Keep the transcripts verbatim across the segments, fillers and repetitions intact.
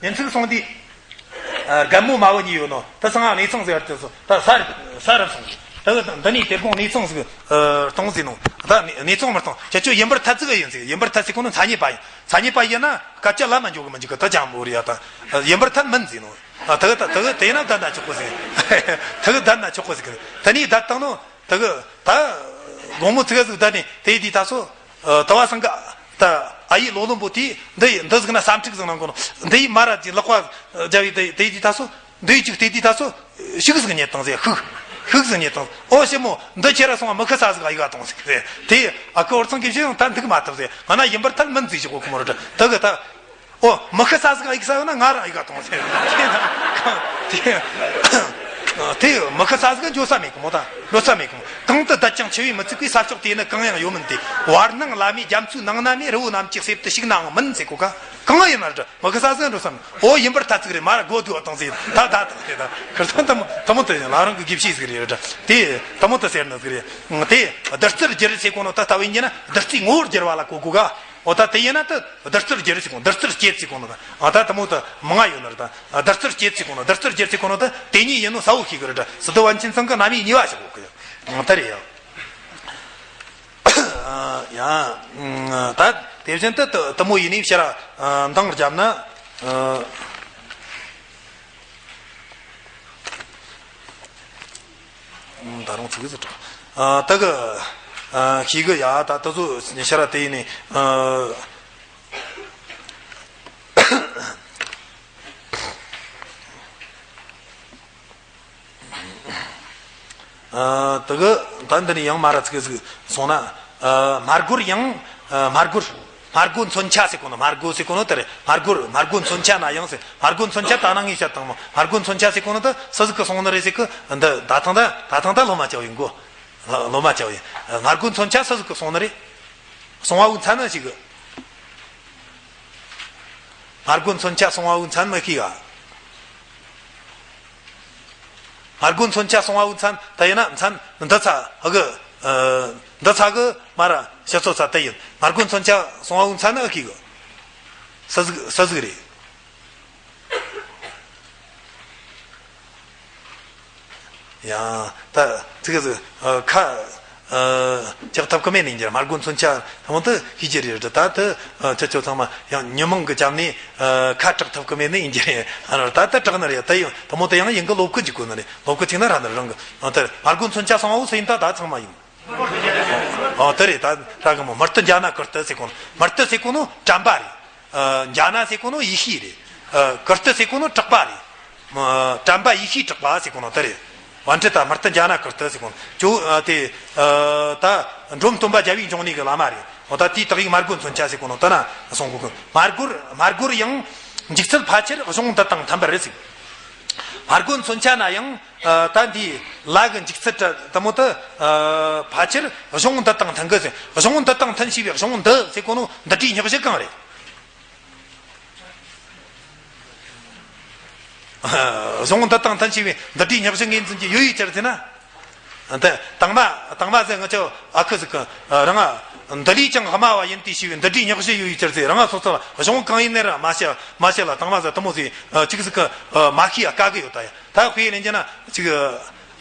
ཡིན་ཚུལ་སོང་དུས། རྒན་མོ་མ་བུ་གཉིས་ཡོད་ནོ་ད་སང་ང་གནས་ཚང་ཟེར་བ་དེ་ཚོ་ད་ས་རུབ་ས་རུབ་སོང་། ད་གི་འདི་ནས་དེ་དགོང་གནས་ཚང་ཟིག་གཏོང་ཟིན་ནོ། ད་གནས་ཚང་མི་གཏོང་། ཁྱེད་ཆོ་ཡིན་པར་ཐལ་ཟིག་ཡིན་ཟིག་ཡིན་པར་ཐལ་ཟིག་གོ་ནོ་མཚན་ཉིད་པ་ཡིན། མཚན་ཉིད་པ་ཡིན་ན་སྐད་ཆ་ལ་མ་འཇོག་གི་མི་འཇུག་གི་ད་ཅང་མོ་རེ་ཡ་ད་ཡིན་པར་ཐལ་མིན་ཟིན་ནོ། ད་གི་ད་གི་དེ་ན་ད་ན་ཆོག་གོ་ཟིག་ད་གི་ད་ན་ཆོག་གོ་ཟིག་ད་ནི་ད་བཏང་ནོ། ད་གི་ད་དགོང་མོ་ཚིག་ཟིག་ད་ནི་དེ་དུས་ད་སོ། ཨ། དུ་བ་སང་ག་ད་ཨ་ཡེ་ལོ་ལོན་པོ་དེ་འདི་ཡི་འདི་ཟིག་ན་སམ་ཁྲིག་ཟིག་ནང་གོ་ནོ། འདི་ཡི་མ་ར་ཅི་ལག་པ་རྒྱབ་ཡི་དེ་དེ་དུས་ད་སོ། འདི་ཡི་ཅིག་དེ་དུས་ད་སོ། ཤུགས་ཟིག་རྙེད་བཏང་ཟེ་ཤུགས། ཤུགས་ཟིག་རྙེད་བཏང་། ཨོ་ཞི་མོ་འདི་ཁྱེད་ར་སོང་བ་མི་ཁི་ས་ཟིག་ཨ་ཡིག་ག་གཏོང་ཟིག་ཟེ། དེ་ཨ་ཁུ་ཨོར་ཚང་གི་བཞི་ཡང་ད་འདུག་མ་ཐུབ་ཟེ། ང་ན་ཡིན་པར་ཐལ་མིན་ཟིག་ཞིག་གོ་ཁུ་མོ་ར་ད་གི་ད། ཨོ། མི་ཁི་ས་ཟིག་ག་ཡིག་ས་ཡོད་ན་ང་རང་ཡིག་ག་གཏོང་ཟེར། དེ་དེ་མི་ཁི་ས་ཟིག་ག་འགྱོ་ས་མེད་གི་མོ། ད་འགྲོ་ས་མེད་གི་མོ། གང་དུ་བསྡད་ཀྱང་འཆི་བས་མི་ཚུགས་པའི་ས་ཕྱོགས་དེ་ནི་གང་ཡང་ཡོད་མིན་ཏེ། བར་སྣང་ལྷ་མིའི་རྒྱ་མཚོའི་ནང་ན་ནི། རི་བོ་རྣམས་ཀྱི་གསེབ་ཏུ་ཞིག་ནའང་མིན་ཟེར་གོ་ག་གང་ཡིན་ན་ར་མི་ཁི་ས་ཟིག་ག་འགྲོ་ས་མེད། ཨོ་ཡིན་པར་ཐལ་ཟིག་རེད། མ་ར་སྒོ་དུ་བ་བཏང་ཟིག་ད་ད་ད་དེ་ད་ཁིར་ཚང་དམ་དམ་དུ་ལ་རང་གི་དགེ་བཤེས་ཟིག་རེད་ར། དེ་དམ་དུ་ཟེར་ནི་ཟིག་རེད། དེ་བདུད་རྩིར་བསྒྱུར་ཟེར་གོ་ནོ་ད་ལྟ་བུ་ཡིན་གྱི་ན་བདུད་རྩིའི་ངོ་བོར་བསྒྱུར་བ་ལ་གོ་གོ་ག་ཨོ་ད་དེ་ཡིན་ན་ད་བདུད་རྩིར་བསྒྱུར་ཟེར་གོ་ནོ། བདུད་རྩིར་བསྐྱེད་ཟེར་གོ་ནོ་ད། ཨ་ད་དེ་མོ་ད་མང་ང་ཡོད་ནི་རེད་ད། བདུད་རྩིར་བསྐྱེད་ཟེར་གོ་ནོ། བདུད་རྩིར་བསྒྱུར་ཟེར་གོ་ནོ་ད་དེ་ཉིད་ཡིན་ནོ་ས་བོ་ཤེས་གི་རེད་ད། སི་ཏུ་པཎ་ཆེན་ཚང་གི་རྣམ་དབྱེ་གཉིས་པ་ཞིག་གོ་གི་ཡོད། ད་རེད་ཡ། ཡ། ད་དེ་བཞིན་དུ་དེ་མོ་ཡིན་ནི་ཕྱིར་འདང་བརྒྱབ་ན། ད་རུང་ཚིག་ཟིག་དྲག་ཨ། ད་གི། ཨ། ཤེས་གི་ཡ། ད་དེ་ཚོ་ཤ་ར་དེ་ཡིན་ནི། ཨ། ཨ། ད་གི་ད་འདི་ནས་ཡང་མ་ར་ཚིག་ཟིག་སོང་ན། ཨ། སྨྲ་སྒོར་ཡང་། ཨ། སྨྲ་སྒོར། སྨྲ་སྒོ་མཚོན་ཆ་ཟེར་གོ་ནོ། སྨྲ་སྒོ་ཟེར་གོ་ནོ་དེ་རེད། སྨྲ་སྒོར། སྨྲ་སྒོ་མཚོན་ཆ་ན་ཡང་ཟེར། སྨྲ་སྒོ་མཚོན་ཆ་ད་ནང་ངས་བཤད་བཏང་མོ། སྨྲ་སྒོ་མཚོན་ཆ་ཟེར་གོ་ནོ་ད་སུ་ཟིག་གི་སོང་ནི་རེད་ཟེར་གི། འདི་ད་ཐང་ད་ད་ཐང་ད་སློབ་མ་བཅའ་བ་ཡིན་གོ། སློབ་མ་བཅའ་བ་ཡིན། སྨྲ་སྒོ་མཚོན་ཆ་སུ་ཟིག་གི་སོང་ནི་རེད། སོང་བ་བོའི་མཚན་ནི་ཞིག་གི། སྨྲ་སྒོ་མཚོན་ཆ་སོང་བ་བོའི་མཚན་མི་ཤེས་ག་སྨྲ་སྒོ་མཚོན་ཆ་སོང་བ་བོའི་མཚན་ད་ཡིན་ན་མཚན་འདི་ཚ་ཧ་གི། ཨ། འདི་ཚ་གི་མ་ར་ཕྱི་ཚོ་ཚ་དེ་ཡིན། སྨྲ་སྒོ་མཚོན་ཆ་སོང་བ་བོའི་མཚན་ནི་ཨ་ཁི་གི། ས་ཟིག་ས་ཟིག་རེད། ཡང་ད་ཚིག་ཟིག་ཨ། ཁ། ཨ། ལྕགས་ཐབ་ཀི་མེད་ནི་འགྱུར། སྨྲ་སྒོ་མཚོན་ཆ་ཐ་མོ་དུ་ཤེས་ཀྱི་རེད། ད་ད་ཁྱེད་ཚོ་ཚང་མ་ཡང་ཉི་མང་གི་བྱམས་ནས། ཨ། ཁ་གྲག་ཐབས་ཀི་མེད་ནི་ཡིན་གྱི་རེད། ཨ། ད་ད་གྲག་ནི་རེད། ད་ཡང་དེ་མོ་དེ་ཡང་ཡིན་གི་ལོབས་གི་འཇུག་གོ་ནི་རེད། ལོབས་གི་ཐིག་ན་ར་ནི་རང་གི། ཨ། ད་སྨྲ་སྒོ་མཚོན་ཆ་སོང་བ་བོ་སུ་ཡིན་ད་ད་ཚང་མ་ཡིན། ཨོ་དེ་རེད། ད་ར་གི་མོ་མུར་དུ་འཇའ་ན་ཀིརྟི་ཟེར་གོ་ནོ། མུར་དུ་ཟེར་གོ་ནོ་དྲན་པ་རེད། ཨ། འཇའ་ན་ཟེར་གོ་ནོ་ཡེ་ཤེས་རེད། ཨ། ཀིརྟི་ཟེར་གོ་ནོ་གྲགས་པ་རེད། ཨ། དྲན་པ་ཡེ་ཤེས་གྲགས་པ་ཟེར་གོ་ནོ་དེ་རེད། པཎྜི་ཏ་མུར་དུ་འཇའ་ན་ཀིརྟི་ཟེར་གོ་ནོ་ཅོ། ཨ། དེ། ཨ། ད་འབྲོམ་སྟོན་པ་རྒྱལ་བའི་འབྱུང་གནས་ཀྱི་བླ་མ་རེད། འོ་ད་དེའི་དག་ཡིག་སྨྲ་སྒོ་མཚོན་ཆ་ཟེར་གོ་ནོ་དེ་ན་སོང་གོ་གི། སྨྲ་སྒོར། སྨྲ་སྒོར་ཡང་འཇུག་ཚུལ་ཕལ་ཆེར་གཞུང་འདི་དང་མཐུན་པར་རེད་ཟེར། སྨྲ་སྒོ་མཚོན་ཆ་ན་ཡང་། ཨ། ད་འདི་ལ་གི་འཇུག་ཚུལ་དེ་མོ་དེ། ཨ། ཕལ་ཆེར་གཞུང་འདི་དང་མཐུན་གི་ཟེར། གཞུང་འདི་དང་མཐུན་ཞེས་པའི་གཞུང་འདི་ཟེར་གོ་ནོ་འདི་འདྲའི་སྙག་གཞི་གང་རེད། གཞུང་འདི་དང་མཐུན་ཞེས་པའི་འདི་འདྲའི་སྙག་གཞི་ངོས་འཛིན་གྱི་ཡོད་ཡོད་ཅེར་ཟེར་ན། འདི་དང་མ་དང་མ་ཟེར་ང་ཚོ་ཨ་ཁུ་ཟིག་གི་རང་ང་། འདི་ལས་ཀྱང་དམའ་བ་ཡིན་ཏེ་ཞེས་པའི་འདི་འདྲའི་སྙག་གཞི་ཡོད་ཡོད་ཅེར་ཟེར། རང་ང་སོ་སོ་ལ་གཞུང་གང་ཡིན་ནས་ར་མ་བཤད་མ་བཤད་ལ་དང་མ་ཟེར་དེ་མོ་ཟིག་ཅིག་ཟིག་གི་མ་ཤེས་ཡ་དཀའ་གི་ཡོད་ད་ཡ། ད་དཔེ་ལེན་རྒྱུ་ན་ཅིག་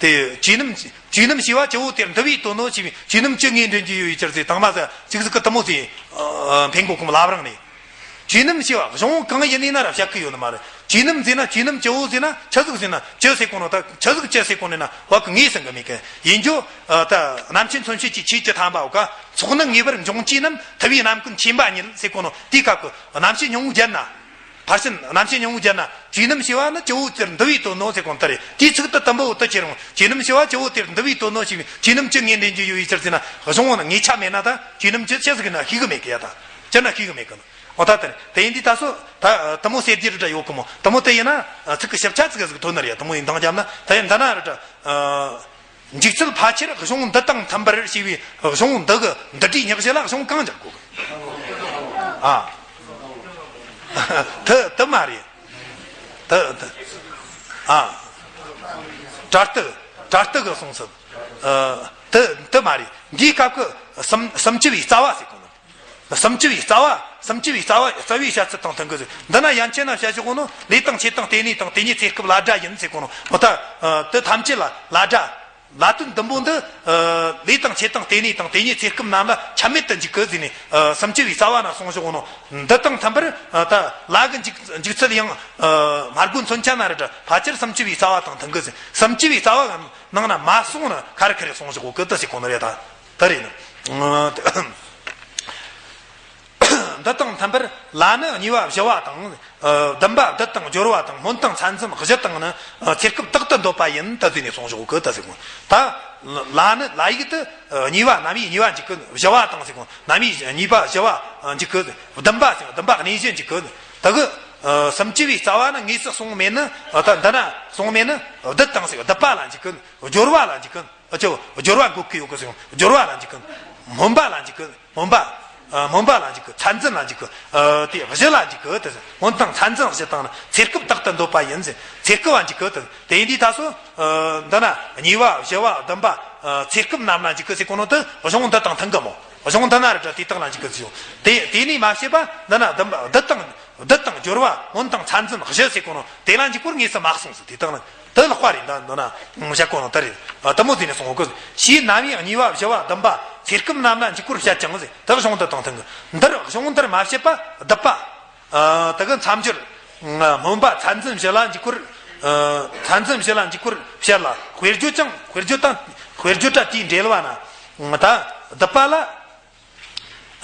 དེ་བཅོས་མིན་བཅོས་མིན་ཞེས་པ་སྤྱི་བོ་དེར་འདུ་བའི་དོན་ནོ་ཞེས་པའི་བཅོས་མིན་བཅུ་ངོས་འདྲེན་གྱི་ཡོད་ཡོད་ཅེར་ཟེར། དང་མ་ཟེར་ཅིག་ཟིག་གི་དེ་མོ་ཟིག་འཕེན་གོ་གོ་མ་ལབ་རང་ནས། བཅོས་མིན་ཞེས་པ་གཞུང་གང་ཡིན་ནས་ན་ར་བཤད་གི་ཡོད་ནི་མ་རེད། བཅོས་མིན་ཟེར་ན་བཅོས་མིན་སྤྱི་བོ་ཟེར་ན་ཆི་ཟིག་ཟེར་ན་ཆི་ཟེར་གོ་ནོ་ད་ཆི་ཟིག་ཅི་ཟེར་གོ་ནི་ན་བ་གི་ངེས་ཟིན་གི་མེད་གི་ཡིན་རྒྱུ། ད་རྣམ་མཁྱེན་མཚོན་བྱེད་ཀྱི་ཆོས་བཅུ་ཐམ་པའོ་ག་ཚོགས་ནི་ངེས་པར་འབྱུང་བཅོས་རྣམས་ཐུབ་པའི་རྣམ་ཀུན་མཁྱེན་པ་ཉིད་ཟེར་གོ་ནོ་དེའི་སྐབས་ཀྱི་རྣམ་བཤད་སྙིང་པོ་བརྒྱབ་ན། ཕར་ཕྱིན་རྣམ་བཤད་སྙིང་པོ་བརྒྱབ་ན་བཅོས་མིན་ཞེས་པ་ནི་སྤྱི་བོ་དེར་འདུ་བའི་དོན་ནོ་ཟེར་གོ་ནོ་དེ་རེད། དེའི་ཚིག་དེ་དུམ་བུ་དུ་ཁྱེར་རུང་བཅོས་མིན་ཞེས་པ་སྤྱི་བོ་དེར་འདུ་བའི་དོན་ནོ་ཞེས་པའི་བཅོས་མིན་བཅུ་ངོས་འདྲེན་གྱི་ཡོད་ཡོད་ཅེར་ཟེར་ན་གཞུང་ངོ་ན་ངེས་ཆ་མེད་ན་ད་བཅོས་མིན་བཅུ་ཆི་ཟིག་ཡིན་ན་ཤེས་གི་མེད་གི་ཡ། ད་ཅི་ན་ཤེས་གི་མེད་གི་ནོ། འོ་ད་དེ་རེད། དེ་ཡིན་དུས་ད་སོ་ད་དེ་མོ་ཟེར་རྒྱུ་རེད་ད་ཡོད་གི་མོ། དེ་མོ་དེ་ཡིན་ན་ཚིག་གི་ཞིབ་ཆ་ཚིག་གི་ཟིག་ཐོན་ནི་རེད། དེ་མོ་ཡིན་འདང་བརྒྱབ་ན་ད་ཡིན་ད་ན་རེད་ད། འཇུག་ཚུལ་ཕལ་ཆེར་གཞུང་འདི་དང་མཐུན་པར་ཞེས་པའི་གཞུང་འདི་གི་འདི་འདྲའི་སྙག་གཞི་ལ་གཞུང་གང་འཇོག་དགོས། ཨ། དེ་དེ་མ་རེད། དེ་དེ། ཨ། དྲ་ཏི་དྲ་ཏི་གི་གསུང་ཚུལ། ཨ། དེ་དེ་མ་རེད། འདིའི་སྐབས་ཀྱི་སུམ་སུམ་ཅུ་པའི་རྩ་བ་ཟེར་གོ་ནོ། སུམ་ཅུ་པའི་རྩ་བ། སུམ་ཅུ་པའི་རྩ་བ། རྩ་བའི་བཤད་ཚུལ་དང་མཐུན་གི་ཟེར། འདི་ན་ཡན་ཆད་ན་བཤད་ཆོག་གོ་ནོ། ལས་དང་ཆོས་དང་ལྟེ་གནས་དང་དེ་ཉིད་ཚེ་སྐབས་ལ་དགྲ་ཡིན་ཟེར་གོ་ནོ། འོ་ད་དེ་ཐམས་ཅད་ལ་ལ་དགྲ། ལ་དོན་བདུན་པོ་འདི། ལས་དང་ཆོས་དང་ལྟེ་གནས་དང་དེ་ཉིད་ཚེ་སྐབས་རྣམས་ལ་ཆད་མེད་དུ་འཇུག་གི་ཟེར་ནས། སུམ་ཅུ་པའི་རྩ་བ་ན་གསུངས་བཞག་གོ་ནོ། འདི་དང་མཐུན་པར་ད་ལ་གི་འཇུག་འཇུག་ཚུལ་ཡང་སྨྲ་སྒོ་མཚོན་ཆ་ན་རེ་འདྲ་ཕལ་ཆེར་སུམ་ཅུ་པའི་རྩ་བ་དང་མཐུན་གི་ཟེར། སུམ་ཅུ་པའི་རྩ་བ་ནང་ན་མ་གསུངས་ན་ཁ་རི་ཁ་རི་གསུངས་བཞག་གོ་གི་དེ་ཟེར་གོ་ནོ་རེད་ད། ད་རེད་ནི། འདི་དང་མཐུན་པར་ལ་ནི་གཉིས་པ་བཞི་བ་དང་། ཨ། བདུན་པ་བདུད་དང་སྦྱོར་བ་དང་སྨོན་དང་མཚན་འཛིན་བཞི་དང་ནི། ཨ། ཚེ་སྐབས་རྟག་ཏུ་འདོད་པ་ཡིན་ད་ཟེར་ནས་གསུངས་བཞག་གི་ད་ཟེར་གོ། ད་ལ་ནི་ལ་ཡིག་དེ་གཉིས་པ་རྣམ་དབྱེ་གཉིས་པ་འཇུག་གི། བཞི་བ་དང་ཟེར་གོ། རྣམ་དབྱེ་གཉིས་པ་བཞི་བ་འཇུག་གི། བདུན་པ་ཟེར་བདུན་པ་གནས་གཞི་འཇུག་གི། ད་གི། ཨ། སུམ་ཅུ་པའི་རྩ་བ་ནི་དངོས་སུ་གསུངས་མེད་ནི། ཨ། ད་འདི་ན་གསུངས་མེད་ནི། བདུད་དང་ཟེར་བདུད་པ་ལ་འཇུག་གི། སྦྱོར་བ་ལ་འཇུག་གི། ཨ་ཅོ། སྦྱོར་བ་འགོག་གི་ཡོད་གི་ཟེར། སྦྱོར་བ་ལ་འཇུག་གི། སྨོན་པ་ལ་འཇུག་གི། སྨོན་པ། ཨ། སྨོན་པ་ལ་འཇུག་གི། མཚན་འཛིན་ལ་འཇུག་གི། ཨ། དེ་བཞི་ལ་འཇུག་གི་དེ་ཟེར། སྨོན་དང་མཚན་འཛིན་བཞི་དང་ནི། ཚེ་སྐབས་རྟག་ཏུ་འདོད་པ་ཡིན་ཟེར། ཚེ་སྐབས་ལ་འཇུག་གི་དེ། དེ་ཡིན་དུས་ད་སོ། ཨ། འདི་ན་གཉིས་པ་བཞི་བ་བདུན་པ། ཨ། ཚེ་སྐབས་རྣམས་ལ་འཇུག་གི་ཟེར་གོ་ནོ་དེ་གཞུང་འདི་དང་མཐུན་གི་མོ། གཞུང་འདི་ན་རེ་འདྲ་དེ་དག་ལ་འཇུག་གི་ཟེར། དེ་དེ་ནས་མ་བཤད་པ་འདི་ན་བདུན་པ་བདུད་དང་། བདུད་དང་སྦྱོར་བ་སྨོན་དང་མཚན་འཛིན་བཞི་ཟེར་གོ་ནོ་དེ་ལ་འཇུག་པར་དངོས་སུ་མ་གསུངས་ཟེར། དེ་དག་ནི་དེ་ལེགས་པ་རེད། འདི་འདི་ན་བཤད་གོ་ནོ་དེ་རེད། ཨ། དེ་མོ་ཟེར་ནས་གསུངས་གོ་གི། ཕྱིའི་རྣམ་དབྱེ་གཉིས་པ་བཞི་བ་བདུན་པ་ཚེ་སྐབས་རྣམས་ལ་འཇུག་པར་བཤད་ཀྱང་ཟེར། དེ་གཞུང་འདི་དང་མཐུན་གི། འདིར་གཞུང་འདིར་མ་བཤད་པ་བདུད་པ། ཨ། དེ་གི་མཚམས་སྦྱོར། སྨོན་པ་མཚན་འཛིན་བཞི་ལ་འཇུག་པར། ཨ། མཚན་འཛིན་བཞི་ལ་འཇུག་པར་བཤད་ལ། དཔེར་བརྗོད་ཀྱང་དཔེར་བརྗོད་དང་། དཔེར་བརྗོད་དང་དེའི་འགྲེལ་བ་ན། ད་བདུད་པ་ལ།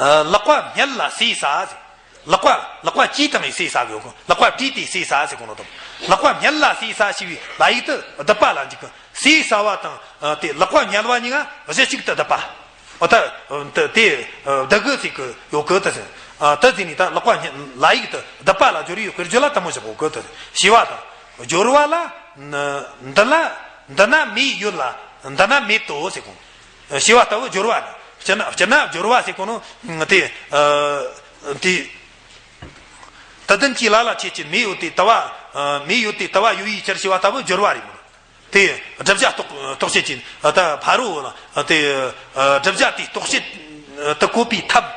ཨ། ལག་པ་སྔོན་ལ་ཟས་ཟ་ཟེར། ལག་པ་ལག་པ་དཀྲིས་བཏང་བའི་ཟས་ཟ་གི་ཡོད་གོ། ལག་པ་དཀྲིས་ཏེ་ཟས་ཟ་ཟེར་གོ་ནོ་དང་། ལག་པ་སྔོན་ལ་ཟས་ཟ་ཞེས་པའི་ལ་ཡིག་དེ་བདུད་པ་ལ་འཇུག་གི། ཟས་ཟ་བ་དང་། ཨ། དེ་ལག་པ་སྔོན་བ་གཉིས་ཀ་གཞི་གཅིག་ཏུ་བསྡུས་པ། འོ་ད་དེ་དེ་བསྡུ་གི་ཟེར་གི་ཡོད་གི་དེ་ཟེར། ཨ། དེ་ཟེར་ནས་ད་ལག་པ་སྔོན་ལ་ཡིག་དེ་བསྡུད་པ་ལ་སྦྱོར་བའི་དཔེར་བརྗོད་ལ་དེ་མོ་བཞག་གོ་གི་དེ་ཟེར། ཞེས་པ་དང་། སྦྱོར་བ་ལ། འདི་ལ་འདི་ན་མེ་ཡོད་ལ་འདི་ན་མེད་དོ་ཟེར་གོ། ཞེས་པ་ལྟ་བུ་སྦྱོར་བ་ནི། སྤྱིར་ན་སྤྱིར་ན་སྦྱོར་བ་ཟེར་གོ་ནོ། དེ། ཨ། དེ། དུ་ལྡན་གྱི་ལ་ལ་ཆོས་ཅན། མེ་ཡོད་དེ་དུ་བ། ཨ། མེ་ཡོད་དེ་དུ་བ་ཡོད་པའི་ཕྱིར་ཞེས་པ་ལྟ་བུ་སྦྱོར་བ་རེད་མོ། དེ་བསྒྲུབ་བྱ་རྟོགས་རྟོགས་བྱེད་ཀྱི་ད་ཕ་རོལ་ལ་དེ། ཨ། བསྒྲུབ་བྱ་དེ་རྟོགས་བྱེད་དུ་བཀོད་པའི་ཐབས།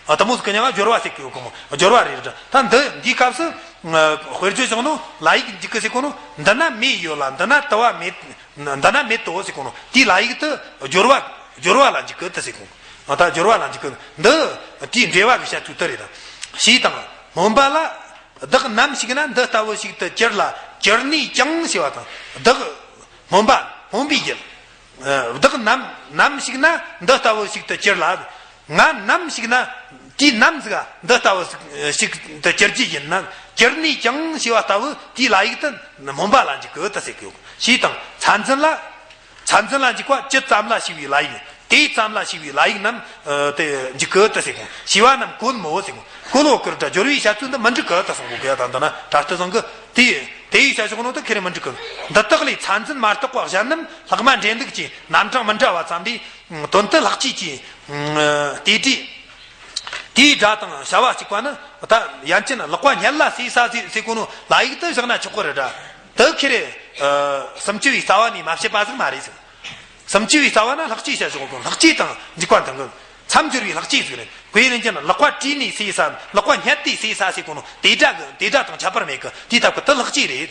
ཨ། དེ་མོ་ཟིག་གི་མྱིང་ང་སྦྱོར་བ་ཟེར་གི་ཡོད་གི་མོ། སྦྱོར་བ་རེད་ད། ད་འདི་འདིའི་སྐབས་སུ། ཨ། དཔེར་བརྗོད་བྱུང་ནོ་ལ་ཡིག་འཇུག་གི་ཟེར་གོ་ནོ། འདི་ན་མེ་ཡོད་ལ་འདི་ན་དུ་བ་མེད། འདི་ན་མེད་དོ་ཟེར་གོ་ནོ། དེའི་ལ་ཡིག་དེ་སྦྱོར་བ། སྦྱོར་བ་ལ་འཇུག་གི་དེ་ཟེར་གོ། ད་སྦྱོར་བ་ལ་འཇུག་གི་འདི། དེའི་འགྲེལ་བ་གི་བཤད་ཚུལ་དེ་རེད་ད། ཞེས་དང་། སྨོན་པ་ལ། བདག་ནམ་ཞིག་ན་འདི་ལྟ་བུ་ཞིག་ཏུ་གྱུར་ལ་གྱུར་ནས་ཀྱང་ཞེས་པ་དང་། བདག་སྨོན་པ་སྨོན་པའི་རྒྱུད། བདག་ནམ་ནམ་ཞིག་ན་འདི་ལྟ་བུ་ཞིག་ཏུ་གྱུར་ལ། ང་ནམ་ཞིག་ན་དུས་ནམ་ཟིག་ག་འདི་ལྟ་བུ་ཞིག་ཏུ་གྱུར་གྱི་ཡིན་ན། གྱུར་ནས་ཀྱང་ཞེས་པ་ལྟ་བུ་དེའི་ལ་ཡིག་དེ་སྨོན་པ་ལ་འཇུག་གི་དེ་ཟེར་གི་ཡོད། ཞེས་དང་། མཚན་འཛིན་ལ། མཚན་འཛིན་ལ་འཇུག་པ་ཇི་ཙམ་ལ་ཞེས་པའི་ལ་ཡིག། དེ་ཙམ་ལ་ཞེས་པའི་ལ་ཡིག་རྣམས། ཨ། དེ་འཇུག་གི་དེ་ཟེར་གོ། ཞེས་པ་རྣམས་གོལ་མོ་ཟེར་གོ། གོལ་བོ་ཀིར་ད་སྦྱོར་བའི་བཤད་ཚུལ་འདི་མི་འགྲིག་གི་དེ་གསུང་གོ་གི་ཡ། ད་འདི་ན་དྲ་སྟེ་བཟང་གི། དེ་དེ་ཡི་བཤད་ཕྱོགས་ནོ་དེ་ཁེ་རེ་མི་འགྲིག་གི། འདི་དག་ལས་མཚན་འཛིན་མ་གཏོགས་པ་གཞན་རྣམས་ལྷག་མ་འདྲེན་ལུགས་ཀྱི་རྣམ་གྲངས་མི་འདྲ་བ་ཙམ་ལས། དོན་དུ་ལྷག་བཅས་ཀྱི། ཨ། དེ་འདྲའི། དེའི་སྒྲ་དང་བྱ་བ་གཅིག་པ་ནི། ད་ཡན་ཆད་ལག་པ་སྔོན་ལ་ཟས་ཟ་ཟེར་ཟེར་གོ་ནོ་ལ་ཡིག་དེ་བཞག་ན་ཆོག་གི་རེད་ད། དེ་ཁེ་རེ། ཨ། སུམ་ཅུ་པའི་རྩ་བ་ནས་མ་བཤད་པ་ཟིག་མ་རེད་ཟེར། སུམ་ཅུ་པའི་རྩ་བ་ན་ལྷག་བཅས་བྱ་ཞོག་གོ། ལྷག་བཅས་དང་འཇུག་པ་མཐུན་གི། མཚམས་སྦྱོར་བའི་ལྷག་བཅས་ཟིག་རེད། དཔེ་ལེན་རྒྱུ་ན་ལག་པ་བཀྲུས་ནས་ཟས་ཟ། ལག་པ་སྔོན་དུ་ཟས་ཟ་ཟེར་གོ་ནོ་དེ་སྒྲ་གི་དེ་སྒྲ་དང་ཁྱད་པར་མེད་གི། དེའི་སྟབས་གི་དེ་ལྷག་བཅས་རེད།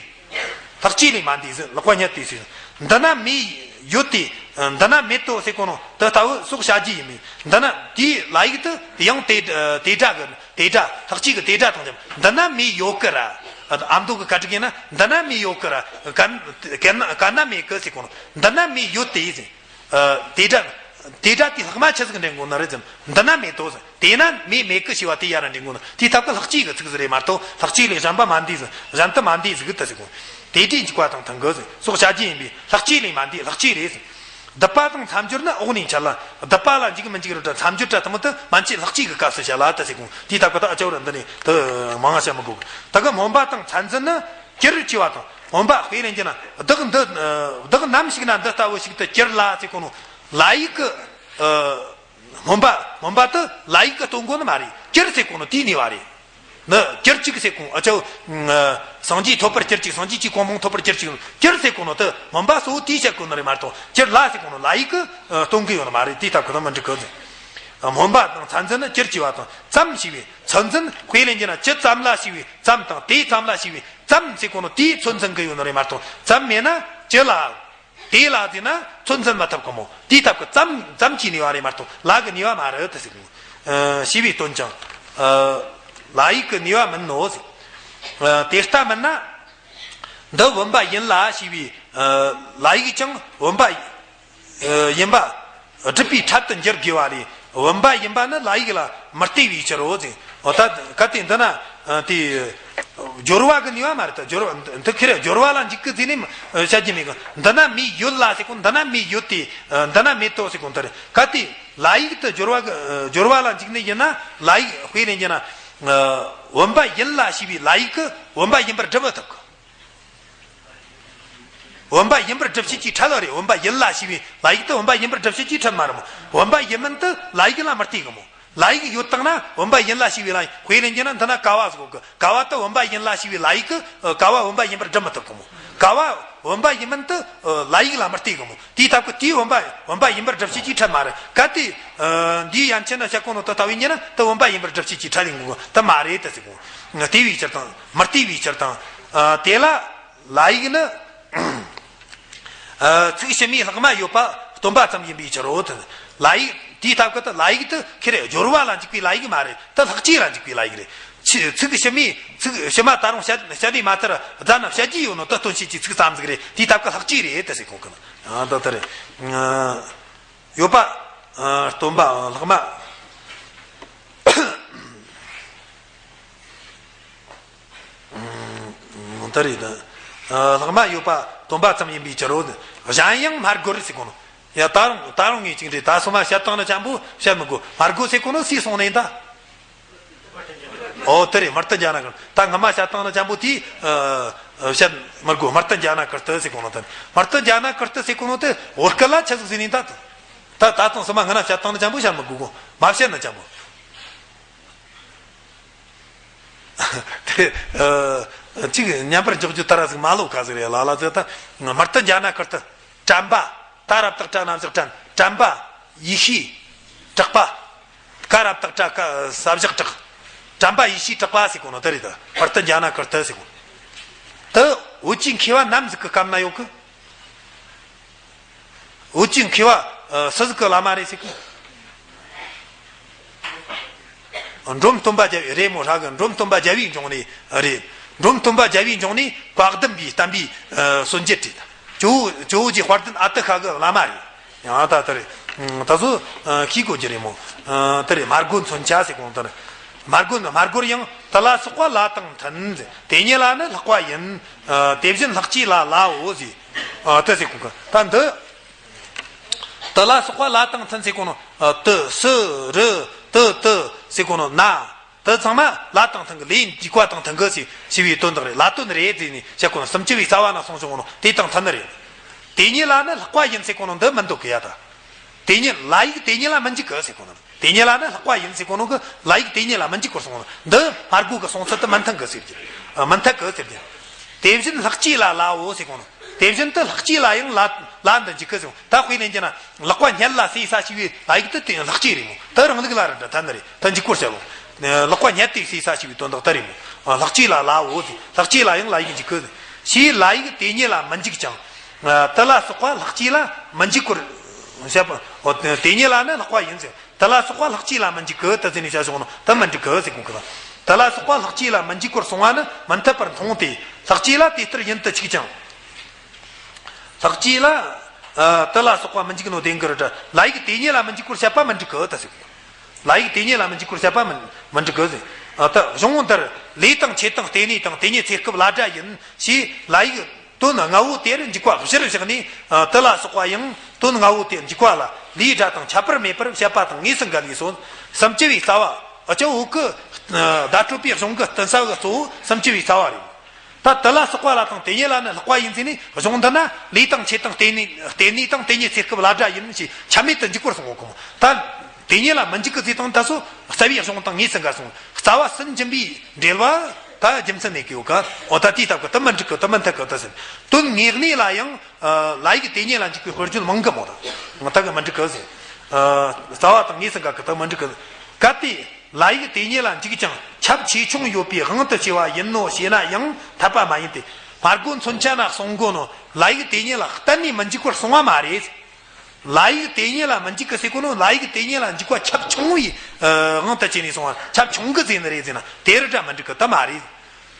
ལྷག་བཅས་ལས་མ་འདས་ཟེར། ལག་པ་སྔོན་དུ་ཟས། འདི་ན་མེ་ཡོད་དེ། འདི་ན་མེད་དོ་ཟེར་གོ་ནོ་དེ་ལྟ་བུ་སོགས་བྱ་རྒྱུ་ཡིན་མིན། འདི་ན་དེའི་ལ་ཡིག་དེ་ཡང་དེ་དེ་སྒྲ་གི་དེ་སྒྲ་ལྷག་བཅས་གི་དེ་སྒྲ་དང་འཇམ། འདི་ན་མེ་ཡོད་གི་ར། ཨ་མདོ་གི་བཀའ་དྲིན་ཡིན་ན་འདི་ན་མེ་ཡོད་གི་ར། གན་གན་གན་ན་མེད་གི་ཟེར་གོ་ནོ། འདི་ན་མེ་ཡོད་དེ་ཟེར། ཨ། དེ་སྒྲ། དེ་སྒྲ་དེ་ལྷག་མ་ཆི་ཟིག་འདྲེན་དགོས་ནི་རེད་ཟེར། འདི་ན་མེད་དོ་ཟེར། དེ་ན་མེ་མེད་གི་ཞེས་པ་དེ་ཡར་འདྲེན་དགོས་ནི། དེའི་སྟབས་གི་ལྷག་བཅས་གི་ཚིག་ཟིག་རེད་མ་གཏོགས་ལྷག་བཅས་ལས་གཞན་པ་མ་འདས་ཟེར། གཞན་དུ་མ་འདས་ཟིག་དེ་ཟེར་གོ། དེ་འདྲའི་འཇུག་པ་དང་མཐུན་གི་ཟེར། སོགས་བྱ་རྒྱུ་ཡིན་པས་ལྷག་བཅས་ལས་མ་འདས། ལྷག་བཅས་རེད་ཟེར། བསྡུ་བ་དང་མཚམས་སྦྱོར་ནི་འོག་ནས་འཆད་ལ། བསྡུ་བ་ལ་འཇུག་མི་འཇུག་རེ་འདྲ། མཚམས་སྦྱོར་འདྲ་དེ་མོ་དེ་མན་ཆད་ལྷག་བཅས་ཀྱི་སྐབས་སུ་བྱ་ལ་དེ་ཟེར་གོ། དེའི་སྟབས་གི་ད་ཨ་ཅོ་ར་འདི་ནས་དེ་མང་ང་བཤད་མི་དགོས། ད་གི་སྨོན་པ་དང་མཚན་འཛིན་ནི། གྱུར་ཅེས་པ་དང་། སྨོན་པ་དཔེ་ལེན་རྒྱུ་ན། བདག་འདི། བདག་ནམ་ཞིག་ན་འདི་ལྟ་བུ་ཞིག་ཏུ་གྱུར་ལ་ཟེར་གོ་ནོ། ལ་ཡིག་གི། ཨ། སྨོན་པ། སྨོན་པ་དེ་ལ་ཡིག་གི་སྟོན་གོ་ནི་མ་རེད། གྱུར་ཟེར་གོ་ནོ་དེའི་ནུས་པ་རེད། ནི་གྱུར་ཅིག་ཟེར་གོ། ཨ་ཅོ། སངས་རྒྱས་ཐོབ་པར་གྱུར་ཅིག། སངས་རྒྱས་ཀྱི་གོ་འཕང་ཐོབ་པར་གྱུར་ཅིག། གྱུར་ཟེར་གོ་ནོ་དེ་སྨོན་པ་གཙོ་བོ་དེས་བཤད་གོ་ནི་རེད་མ་གཏོགས། གྱུར་ལ་ཟེར་གོ་ནོ་ལ་ཡིག་གི་སྟོན་གི་ཡོད་ནི་མ་རེད། དེའི་སྟབས་གི་དེ་མི་འགྲིག་གི་ཟེར། སྨོན་པ་དང་མཚན་འཛིན་ནི་ཅིར་བྱས་པ་དང་ཙམ་ཞེས་པའི་མཚན་འཛིན་དཔེ་ལེན་རྒྱུ་ན་ཅི་ཙམ་ལ་ཞེས་པའི་ཙམ་དང་དེ་ཙམ་ལ་ཞེས་པའི་ཙམ་ཟེར་གོ་ནོ་དེའི་མཚན་འཛིན་གི་ཡོད་ནི་རེད་མ་གཏོགས་ཙམ་མེད་ན་ཅི་ལ། དེ་ལ་ཟེར་ན་མཚན་འཛིན་མི་ཐུབ་གི་མོ། དེའི་ཐབས་ཀྱི་ཙམ་ཙམ་གྱི་ནུས་པ་རེད་མ་གཏོགས་ལ་གི་ནུས་པ་མ་རེད་དེ་ཟེར་གི། ཞེས་པའི་དོན་ཀྱང་། ལ་ཡིག་གི་ནུས་པ་མིན་ནོ་ཟེར། དེ་ལྟ་མིན་ན། འདི་བུམ་པ་ཡིན་ལ་ཞེས་པའི་ལ་ཡིག་ཀྱང་བུམ་པ་ཡིན་པ་སྒྲུབ་པའི་ཕྲད་དུ་འགྱུར་དགོས་པ་ལས་བུམ་པ་ཡིན་པ་ནི་ལ་ཡིག་ལ་མི་ལྟོས་པའི་ཕྱིར་རོ་ཟེར། འོ་ད་གལ་ཏེ་འདི་ན་དེ་སྦྱོར་བ་གི་ནུས་པ་མ་རེད། ད་སྦྱོར་བ་འདི་ཁེ་རེ་སྦྱོར་བ་ལ་འཇུག་གི་ཟེར་ནས་བཤད་རྒྱུ་མེད་གི། འདི་ན་མེ་ཡོད་ལ་ཟེར་གོ་འདི་ན་མེ་ཡོད་དེ་འདི་ན་མེད་དོ་ཟེར་གོ་འདི་རེད། གལ་ཏེ་ལ་ཡིག་ཏུ་སྦྱོར་བ་གི་སྦྱོར་བ་ལ་འཇུག་ནི་ཡིན་ན་ལ་ཡིག་དཔེ་ལེན་རྒྱུ་ན། བུམ་པ་ཡིན་ལ་ཞེས་པའི་ལ་ཡིག་གིས་བུམ་པ་ཡིན་པར་སྒྲུབ་མི་ཐུབ་གི། བུམ་པ་ཡིན་པར་སྒྲུབ་བྱེད་ཀྱི་ཕྲད་རེད། བུམ་པ་ཡིན་ལ་ཞེས་པའི་ལ་ཡིག་དེ་བུམ་པ་ཡིན་པར་སྒྲུབ་བྱེད་ཀྱི་ཕྲད་མ་རེད་མོ། བུམ་པ་ཡིན་མིན་དེ་ལ་ཡིག་ལ་མི་ལྟོས་གི་མོ། ལ་ཡིག་ཡོད་དང་ན་བུམ་པ་ཡིན་ལ་ཞེས་པའི་ལ་ཡིག་དཔེ་ལེན་རྒྱུ་ན་འདི་ན་ཀ་བ་ཟེར་གོ་གི། ཀ་བ་དེ་བུམ་པ་ཡིན་ལ་ཞེས་པའི་ལ་ཡིག་གིས་ཀ་བ་བུམ་པ་ཡིན་པར་སྒྲུབ་མི་ཐུབ་གི་མོ། ཀ་བ་བུམ་པ་ཡིན་མིན་དེ་ལ་ཡིག་ལ་མི་ལྟོས་གི་མོ། དེའི་ཐབས་ཀྱིས་དེའི་བུམ་པ་བུམ་པ་ཡིན་པར་སྒྲུབ་བྱེད་ཀྱི་ཕྲད་མ་རེད། གལ་ཏེ་འདིའི་ཡན་ཆད་ན་བཤད་གོ་ནོ་དེ་ལྟ་བུ་ཡིན་ན་དེ་བུམ་པ་ཡིན་པར་སྒྲུབ་བྱེད་ཀྱི་ཕྲད་ཡིན་དགོས་གི། དེ་མ་རེད་དེ་ཟེར་གོ། དེ་བའི་ཕྱིར་དང་མི་ལྟོས་པའི་ཕྱིར་དང་། དེ་ལ། ལ་ཡིག་ནི། ཚིག་ཕྱི་མའི་ལྷག་མ་ཡོད་པ་སྟོན་པ་ཙམ་ཡིན་པའི་ཕྱིར་རོ། ལ་ཡིག་དེའི་སྟབས་ཀྱིས་དེ་ལ་ཡིག་དེ་ཁེ་རེ་སྦྱོར་བ་ལ་འཇུག་པའི་ལ་ཡིག་མ་རེད། དེ་ལྷག་བཅས་ལ་འཇུག་པའི་ལ་ཡིག་རེད། ཚིག་ཚིག་ཕྱི་མའི་ཚིག་ཕྱི་མ་ད་རུང་བཤད་བཤད་ནས་མ་ཚར་རྫ་ན་བཤད་རྒྱུ་ཡོད་ནོ་དེ་སྟོན་བྱེད་ཀྱི་ཚིག་ཙམ་ཟིག་རེད། དེའི་སྟབས་ཀྱིས་ལྷག་བཅས་རེད་དེ་ཟེར་གོ་གི། ཡང་དེ་ལྟར་ཡོད་པ་སྟོན་པ་ལྷག་མ། ད་རེད་ད། ལྷག་མ་ཡོད་པ་སྟོན་པ་ཙམ་ཡིན་པའི་ཕྱིར་རོ། གཞན་ཡང་མ་རྒོལ་ཟེར་གོ་ནོ། ཡ་ད་རུང་ད་རུང་ངས་ཅིག་འདྲི་ད་སོ་མ་བཤད་སྟངས་ནི་ཅན་པོ་བཤད་མི་དགོས། མ་རྒོལ་ཟེར་གོ་ནོ་སུས་གསུངས་ནས་ད། ཨོ་དེ་རེད། མར་ཏི་ཛྙཱ་ན་ཀིརྟི། ད་སྔ་མ་བཤད་སྟངས་ནི་ཅན་པོ་དེ་བཤད་མི་དགོས། མར་ཏི་ཛྙཱ་ན་ཀིརྟི་ཟེར་གོ་ནོ་ད། མར་ཏི་ཛྙཱ་ན་ཀིརྟི་ཟེར་གོ་ནོ་དེ་བོད་སྐད་ལ་ཆི་ཟིག་ཟེར་ནས་ད། ད་ད་དང་སོ་མ་སྔ་ན་བཤད་སྟངས་ནི་ཅན་པོ་བཤད་མི་དགོས་གོ། མ་བཤད་ནི་ཅན་པོ། དེ། ཨ། གཅིག་མཉམ་པར་འཇོག་རྒྱུ་ད་ར་ཟིག་མ་ལོ་ཁ་ཟིག་རེད་ལ་ལ་ཟེར་ད། མར་ཏི་ཛྙཱ་ན་ཀིརྟི། དྲན་པ། ད་རབ་བཏགས་དྲ་ན་བཞག་དྲན། དྲན་པ། ཡེ་ཤེས། གྲགས་པ། ཀ་རབ་བཏགས་ཀྲ་ཀ་ས་བཞག་གྲགས། དྲན་པ་ཡེ་ཤེས་གྲགས་པ་ཟེར་གོ་ནོ་དེ་རེད་ད། མར་ཏི་ཛྙཱ་ན་ཀིརྟི་ཟེར་གོ། དེ་བོད་ཀྱི་མཁས་པ་ནམ་ཟིག་གི་སྐབས་ན་ཡོད་གི། བོད་ཀྱི་མཁས་པ་སུ་ཟིག་གི་བླ་མ་རེད་ཟེར་གི། འབྲོམ་སྟོན་པ་རྒྱལ་བའི་རེད་མོ། ཧྲ་གི། འབྲོམ་སྟོན་པ་རྒྱལ་བའི་འབྱུང་གནས་རེད། འབྲོམ་སྟོན་པ་རྒྱལ་བའི་འབྱུང་གནས་བཀའ་གདམས་པའི་བསྟན་པའི་སྲོལ་འབྱེད་རེད། ཇོ་བོ་ཇོ་བོ་རྗེ་དཔལ་ལྡན་ཨ་ཏི་ཤ་གི་བླ་མ་རེད། ཡང་ད་ལྟ་རེད། ད་ཚོ་ཤེས་དགོས་ཀྱི་རེད་མོ། དེ་རེད། མ་རྒོལ་མཚོན་ཆ་ཟེར་གོ་ནོ་དེ་རེད། མ་རྒོལ་མ་རྒོལ་ཡང་དེ་ལ་སོགས་པ་ལ་དང་མཐུན། དེ་ཉིད་ལ་ནི་ལྷག་པ་ཡིན། དེ་བཞིན་ལྷག་བཅས་ལ་ལའོ་ཟེར། དེ་ཟེར་གོ་གི། ད་འདི། དེ་ལ་སོགས་པ་ལ་དང་མཐུན་ཟེར་གོ་ནོ། དེ་སི་རི་དེ་དེ་ཟེར་གོ་ནོ་ན། དེ་ཚང་མ་ལ་དང་མཐུན་གི། ལས་འཇུག་པ་དང་མཐུན་གི་ཞེས་ཞེས་པའི་དོན་དག་རེད། ལ་དོན་རེད་ཟེར་ནས་བཤད་གོ་ནོ། སུམ་ཅུ་པའི་རྩ་བ་ན་གསུངས་བྱུང་གོ་ནོ་དེ་དང་མཐུན་ནི་རེད། དེ་ཉིད་ལ་ནི་ལྷག་པ་ཡིན་ཟེར་གོ་ནོ་འདི་མི་འདོད་གི་ཡ་ད། དེ་ཉིད་ལ་ཡིག་དེ་ཉིད་ལ་མི་འཇུག་གི་ཟེར་གོ་ནོ། དེ་ཉིད་ལ་ནི་ལྷག་པ་ཡིན་ཟེར་གོ་ནོ་གི་ལ་ཡིག་དེ་ཉིད་ལ་མི་འཇུག་གི་གསུངས་ནོ་འདི་མ་རྒོལ་གི་གསུང་ཚུལ་དེ་མི་མཐུན་གི་ཟེར་གི། མི་མཐུན་གི་ཟེར་གི། དེ་བཞིན་ལྷག་བཅས་ལ་ལའོ་ཟེར་གོ་ནོ། དེ་བཞིན་དུ་ལྷག་བཅས་ལ་ཡང་ལ་ལ་འདི་འཇུག་གི་ཟེར། ད་དཔེ་ལེན་རྒྱུ་ན། ལག་པ་བསྙལ་ལ་ཟེར་ས་ཞེས་པའི་ལ་ཡིག་དེ་དེ་ལྷག་བཅས་རེད་མོ། དེ་རང་ལུགས་ལ་རེད་འདྲ་ད་ནི་རེད། ད་འཇུག་སྐོར་བཤད་ལོ། ལག་པ་བསྙལ་ཏེ་ཟེར་ས་ཞེས་པའི་དོན་དག་དེ་རེད་མོ། ལྷག་བཅས་ལ་ལའོ་ཟེར། ལྷག་བཅས་ལ་ཡང་ལ་ཡིག་འཇུག་གི་ཟེར། ཞེས་ལ་ཡིག་དེ་ཉིད་ལ་མི་འཇུག་ཅིང་། དེ་ལ་སོགས་པ་ལྷག་བཅས་ལ་མི་འཇུག་སྐོར་བཤད་པ། དེ་ཉིད་ལ་ནི་ལྷག་པ་ཡིན་ཟེར། དེ་ལ་སོགས་པ་ལྷག་བཅས་ལ་མི་འཇུག་གི་དེ་ཟེར་ནས་བཤད་བྱུང་ནོ་དེ་མི་འགྲིག་གི་ཟེར་གོ་གི། དེ་ལ་སོགས་པ་ལྷག་བཅས་ལ་མི་འཇུག་སྐོར་གསུང་བ་ནི་མི་འཐད་པར་མཐོང་སྟེ། ལྷག་བཅས་ལ་དེ་ལྟར་ཡིན་དུ་ཆུག་ཅིང་། ལྷག་བཅས་ལ། ཨ། དེ་ལ་སོགས་པ་མི་འཇུག་ནོ་བདེན་གི་རེད་དྲ། ལ་ཡིག་དེ་ཉིད་ལ་མི་འཇུག་སྐོར་བཤད་པ་མི་འགྲིག་གི་ད་ཟེར་གོ། ལ་ཡིག་དེ་ཉིད་ལ་མི་འཇུག་སྐོར་བཤད་པ་མི་མི་འགྲིག་གི་ཟེར། ཨ། ད་གཞུང་འདིར་ལས་དང་ཆེད་དང་ལྟེ་གནས་དང་དེ་ཉིད་ཚེ་སྐབས་ལ་སྒྲ་ཡིན་ཞེས་ལ་ཡིག་དོན་ལྔ་བོ་དེར་འཇུག་པ་གཞིར་བཞག་ནས། ཨ། དེ་ལ་སོགས་པ་ཡང་དོན་ལྔ་བོ་དེར་འཇུག་པ་ལ་ལས་སྒྲ་དང་ཁྱད་པར་མེད་པར་བཤད་པ་དང་དངོས་སུ་འགལ་ལས་སོ། སུམ་ཅུ་པའི་རྩ་བ། ཨ། ཅི་འོག་གི། ཨ། བརྡ་སྤྲོད་པའི་གཞུང་གི་རྟེན་ས་གི་གཙོ་བོ་སུམ་ཅུ་པའི་རྩ་བ་རེད། ད་དེ་ལ་སོགས་པ་ལ་དང་དེ་ཉིད་ལ་ནི་ལྷག་པ་ཡིན་ཟེར་ནས་གཞུང་འདི་ན་ལས་དང་ཆེད་དང་ལྟེ་གནས་ལྟེ་གནས་དང་དེ་ཉིད་ཚེ་སྐབས་ལ་སྒྲ་ཡིན་ཞེས་ཆ་མེད་དུ་འཇུག་པར་གསུངས་གོ་གོ། ད་དེ་ཉིད་ལ་མི་འཇུག་གི་ཚེ་དང་ད་སོ་རྩ་བའི་གཞུང་དང་དངོས་སུ་འགལ་སོང་། རྩ་བ་སུན་འབྱིན་པའི་འགྲེལ་བ་ད་རྒྱུ་མཚན་ནས་གི་ཡོད་ག། འོ་ད་དེའི་སྟབས་ཀྱིས་དེ་མི་འགྲིག་གི། དེ་མི་འཐད་གི་ད་ཟེར། དོན་དངོས་གནས་ལ་ཡང་ལ་ཡིག་དེ་ཉིད་ལ་འཇུག་པའི་དཔེར་བརྗོད་མང་གི་མོ། ད་ད་གི་མི་འགྲིག་གི་ཟེར། རྩ་བ་དང་དངོས་སུ་འགལ་གི་དུ་མི་འགྲིག་གི། གལ་ཏེ་ལ་ཡིག་དེ་ཉིད་ལ་འཇུག་ཅིང་ཁྱབ་ཆེ་ཆུང་ཡོད་པའི་དབང་དུ་བྱས་པ་ཡིན་ནོ་ཞེ་ན་ཡང་འཐད་པ་མ་ཡིན་ཏེ། སྨྲ་སྒོ་མཚོན་ཆ་ན་གསུང་གོ་ནོ་ལ་ཡིག་དེ་ཉིད་ལ་གཏན་ནས་མི་འཇུག་པར་གསུང་བ་མ་རེད། ལ་ཡིག་དེ་ཉིད་ལ་མི་འཇུག་གི་ཟེར་གོ་ནོ་ལ་ཡིག་དེ་ཉིད་ལ་འཇུག་པ་ཁྱབ་ཆུང་བའི་དབང་དུ་བྱས་ནས་གསུང་བ། ཁྱབ་ཆུང་གི་ཟེར་ནི་རེད་ཟེར་ན་དེ་རུ་འདྲ་མི་འགྲིག་གི་དུ་མ་རེད།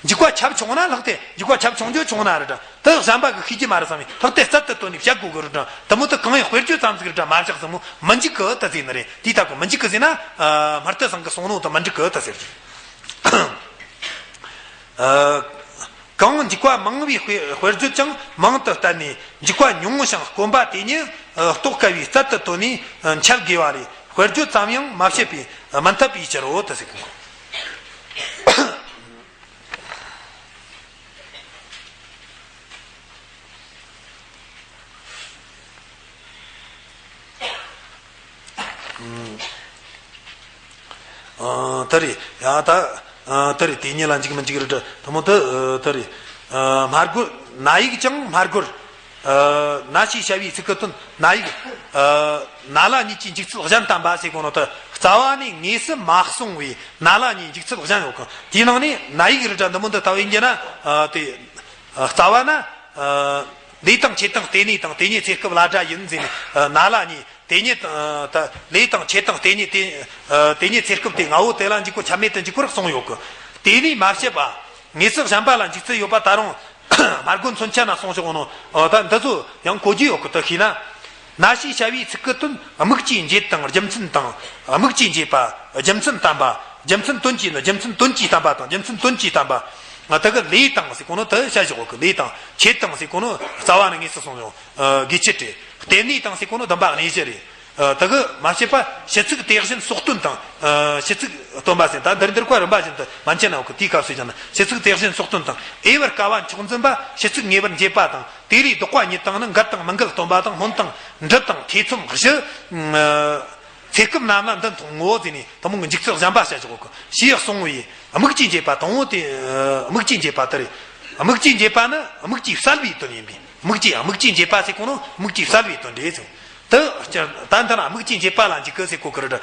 འཇུག་པ་ཁྱབ་ཆུང་ན་ལྷག་སྟེ་འཇུག་པ་ཁྱབ་ཆུང་རྒྱུ་ཆུང་ན་རེ་འདྲ་དུ་གཞན་པ་གི་ཤེས་ཀྱི་མ་རེད་བསམ་ནས་ལྷག་སྟེ་རྩལ་དུ་བཏོན་ནས་བཤད་དགོས་གི་རེ་འདྲ་དུ་མོ་དུ་གང་ཡང་དཔེར་བརྗོད་ཙམ་ཟིག་རེ་འདྲ་མ་བཞག་ཟིག་མོ་མི་འཇུག་གི་དུ་ཟེར་ནི་རེད། དེ་ལྟ་གོ་མི་འཇུག་གི་ཟེར་ན་སྨྲ་སྒོ་ཚང་གི་གསུང་ནོ་དུ་མི་འགྲིག་གི་དུ་ཟེར་གི། གང་འཇུག་པ་མང་བའི་དཔེ་དཔེར་བརྗོད་ཀྱང་མང་དུ་བསྟན་ནས་འཇུག་པ་ཉུང་ཞིང་དཀོན་པ་དེ་ཉིད་རྟོགས་དཀའ་བའི་རྩལ་དུ་བཏོན་ནས་འཆད་དགོས་པ་ལས་དཔེར་བརྗོད་ཙམ་ཡང་མ་བཤད་པས་མི་འཐད་པའི་ཕྱིར་རོ་དུ་ཟེར་གི། ཨ་ད་རེད་ཡ་ད་ཨ་ད་རེད། དེ་ཉིད་ལ་འཇུག་མི་འཇུག་རེ་འདྲ་དུ་མོ་དུ་ཨ་ད་རེད། ཨ་སྨྲ་སྒོ་ན་ཡིག་ཀྱང་སྨྲ་སྒོར། ཨ་ན་ཞེས་བྱ་བའི་ཚིག་གི་དོན་ན་ཡིག་ཨ་ན་ལ་གཉིས་ཀྱི་འཇུག་ཚུལ་གཞན་བསྟན་པ་ཟེར་གོ་ནོ་དུ་རྩ་བ་ནས་དངོས་སུ་མ་གསུངས་པའི་ན་ལ་གཉིས་འཇུག་ཚུལ་གཞན་ཡོད་གི། དེའི་ནང་ནས་ན་ཡིག་རེ་འདྲ་དུ་མོ་དུ་ལྟ་བུ་ཡིན་གྱི་ན་ཨ་དེ་ཨ་རྩ་བ་ན་ཨ་ལས་དང་ཆེད་དང་ལྟེ་གནས་དང་ལྟེ་གནས་ཚེ་སྐབས་ལ་སྒྲ་ཡིན་ཟེར་ནས་ཨ་ན་ལ་གཉིས། དེ་ཉིད་ད་ལས་དང་ཆེད་དང་ལྟེ་གནས་དེ་དེ་ཉིད་ཚེ་སྐབས་དེ་ལྔ་བོ་དེ་ལ་འཇུག་གོ་ཁྱབ་མེད་དུ་འཇུག་པར་གསུངས་ཡོད་གི། དེ་ནས་མ་བཤད་པ། དངོས་སུ་གཞན་པ་ལ་འཇུག་ཚུལ་ཡོད་པ་ད་རུང་སྨྲ་སྒོ་མཚོན་ཆ་ན་གསུངས་ཆོག་ནོ། ད་འདི་ཚོ་ཡང་གོ་རྒྱུ་ཡོད་གི་དུ་ཤེས་ན། ན་ཞེས་བྱ་བའི་ཚིག་གི་དོན་དམིགས་ཀྱིས་འབྱེད་དང་རྒྱུ་མཚན་དང་། དམིགས་ཀྱིས་འབྱེད་པ་རྒྱུ་མཚན་སྟོན་གྱི་ནི་རྒྱུ་མཚན་སྟོན་གྱི་རྒྱུ་མཚན་སྟོན་གྱིས་བསྟན་པ་དང་རྒྱུ་མཚན་སྟོན་གྱིས་བསྟན་པ། དེ་གི་ལས་དང་ཟེར་གོ་ནོ་དེ་བཤད་བཞག་གི། ལས་དང་ཆེད་དང་ཟེར་གོ་ནོ་རྩ་བ་ནས་དངོས་སུ་གསུངས་ཡོང་དགོས་ཆེད་རེད། ལྟེ་གནས་དང་ཟེར་གོ་ནོ་བསྡུམ་པ་གནས་གཞི་རེད། ཨ་དེ་གི་མ་བཤད་པ་ཕྱི་ཚིག་དེ་བཞིན་སོགས་དོན་དང་། ཨ་ཕྱི་ཚིག་སྟོན་པ་ཟེར་ད་འདིར་འདིར་བཀའ་རིམ་པ་བཞིན་དུ་མན་ཆད་ན་འོག་གི་དེའི་སྐབས་སུ་ཀྱང་ན་ཕྱི་ཚིག་དེ་བཞིན་སོགས་དོན་དང་དབྱེ་བར་དཀའ་བ་མཆོག་འཛིན་པ་ཕྱི་ཚིག་ངེས་པར་འབྱེད་པ་དང་དེ་ལས་ལྡོག་པ་ཉིད་དང་ནི་འགལ་དང་མི་འགལ་སྟོན་པ་དང་སྔོན་དང་འབྲེལ་དང་ཐེ་ཚོམ་བཞི། ཨ་ཚེ་སྐབས་རྣམས་ལ་འདི་མཐོང་ངོ་ཟེར་ནས་དེ་མོ་གི་འཇུག་ཚུལ་གཞན་པ་བཤད་ཆོག་གི་ཞེས་གསུངས་པས་དམིགས་ཀྱིས་འབྱེད་པ་དང་པོ་དེ་དམིགས་ཀྱིས་འབྱེད་པ་དེ་རེད། དམིགས་ཀྱིས་འབྱེད་པ་ནི་དམིགས་ཀྱིས་བསལ་བའི་དོན་ཡིན་པས་དམིགས་ཀྱིས་དམིགས་ཀྱིས་འབྱེད་པ་ཟེར་གོ་ནོ་དམིགས་ཀྱིས་བསལ་བའི་དོན་རེད་ཟེར། དུ་ད་འདི་ན་དམིགས་ཀྱིས་འབྱེད་པ་ལ་འཇུག་གི་ཟེར་གོ་གི་རེད། ད་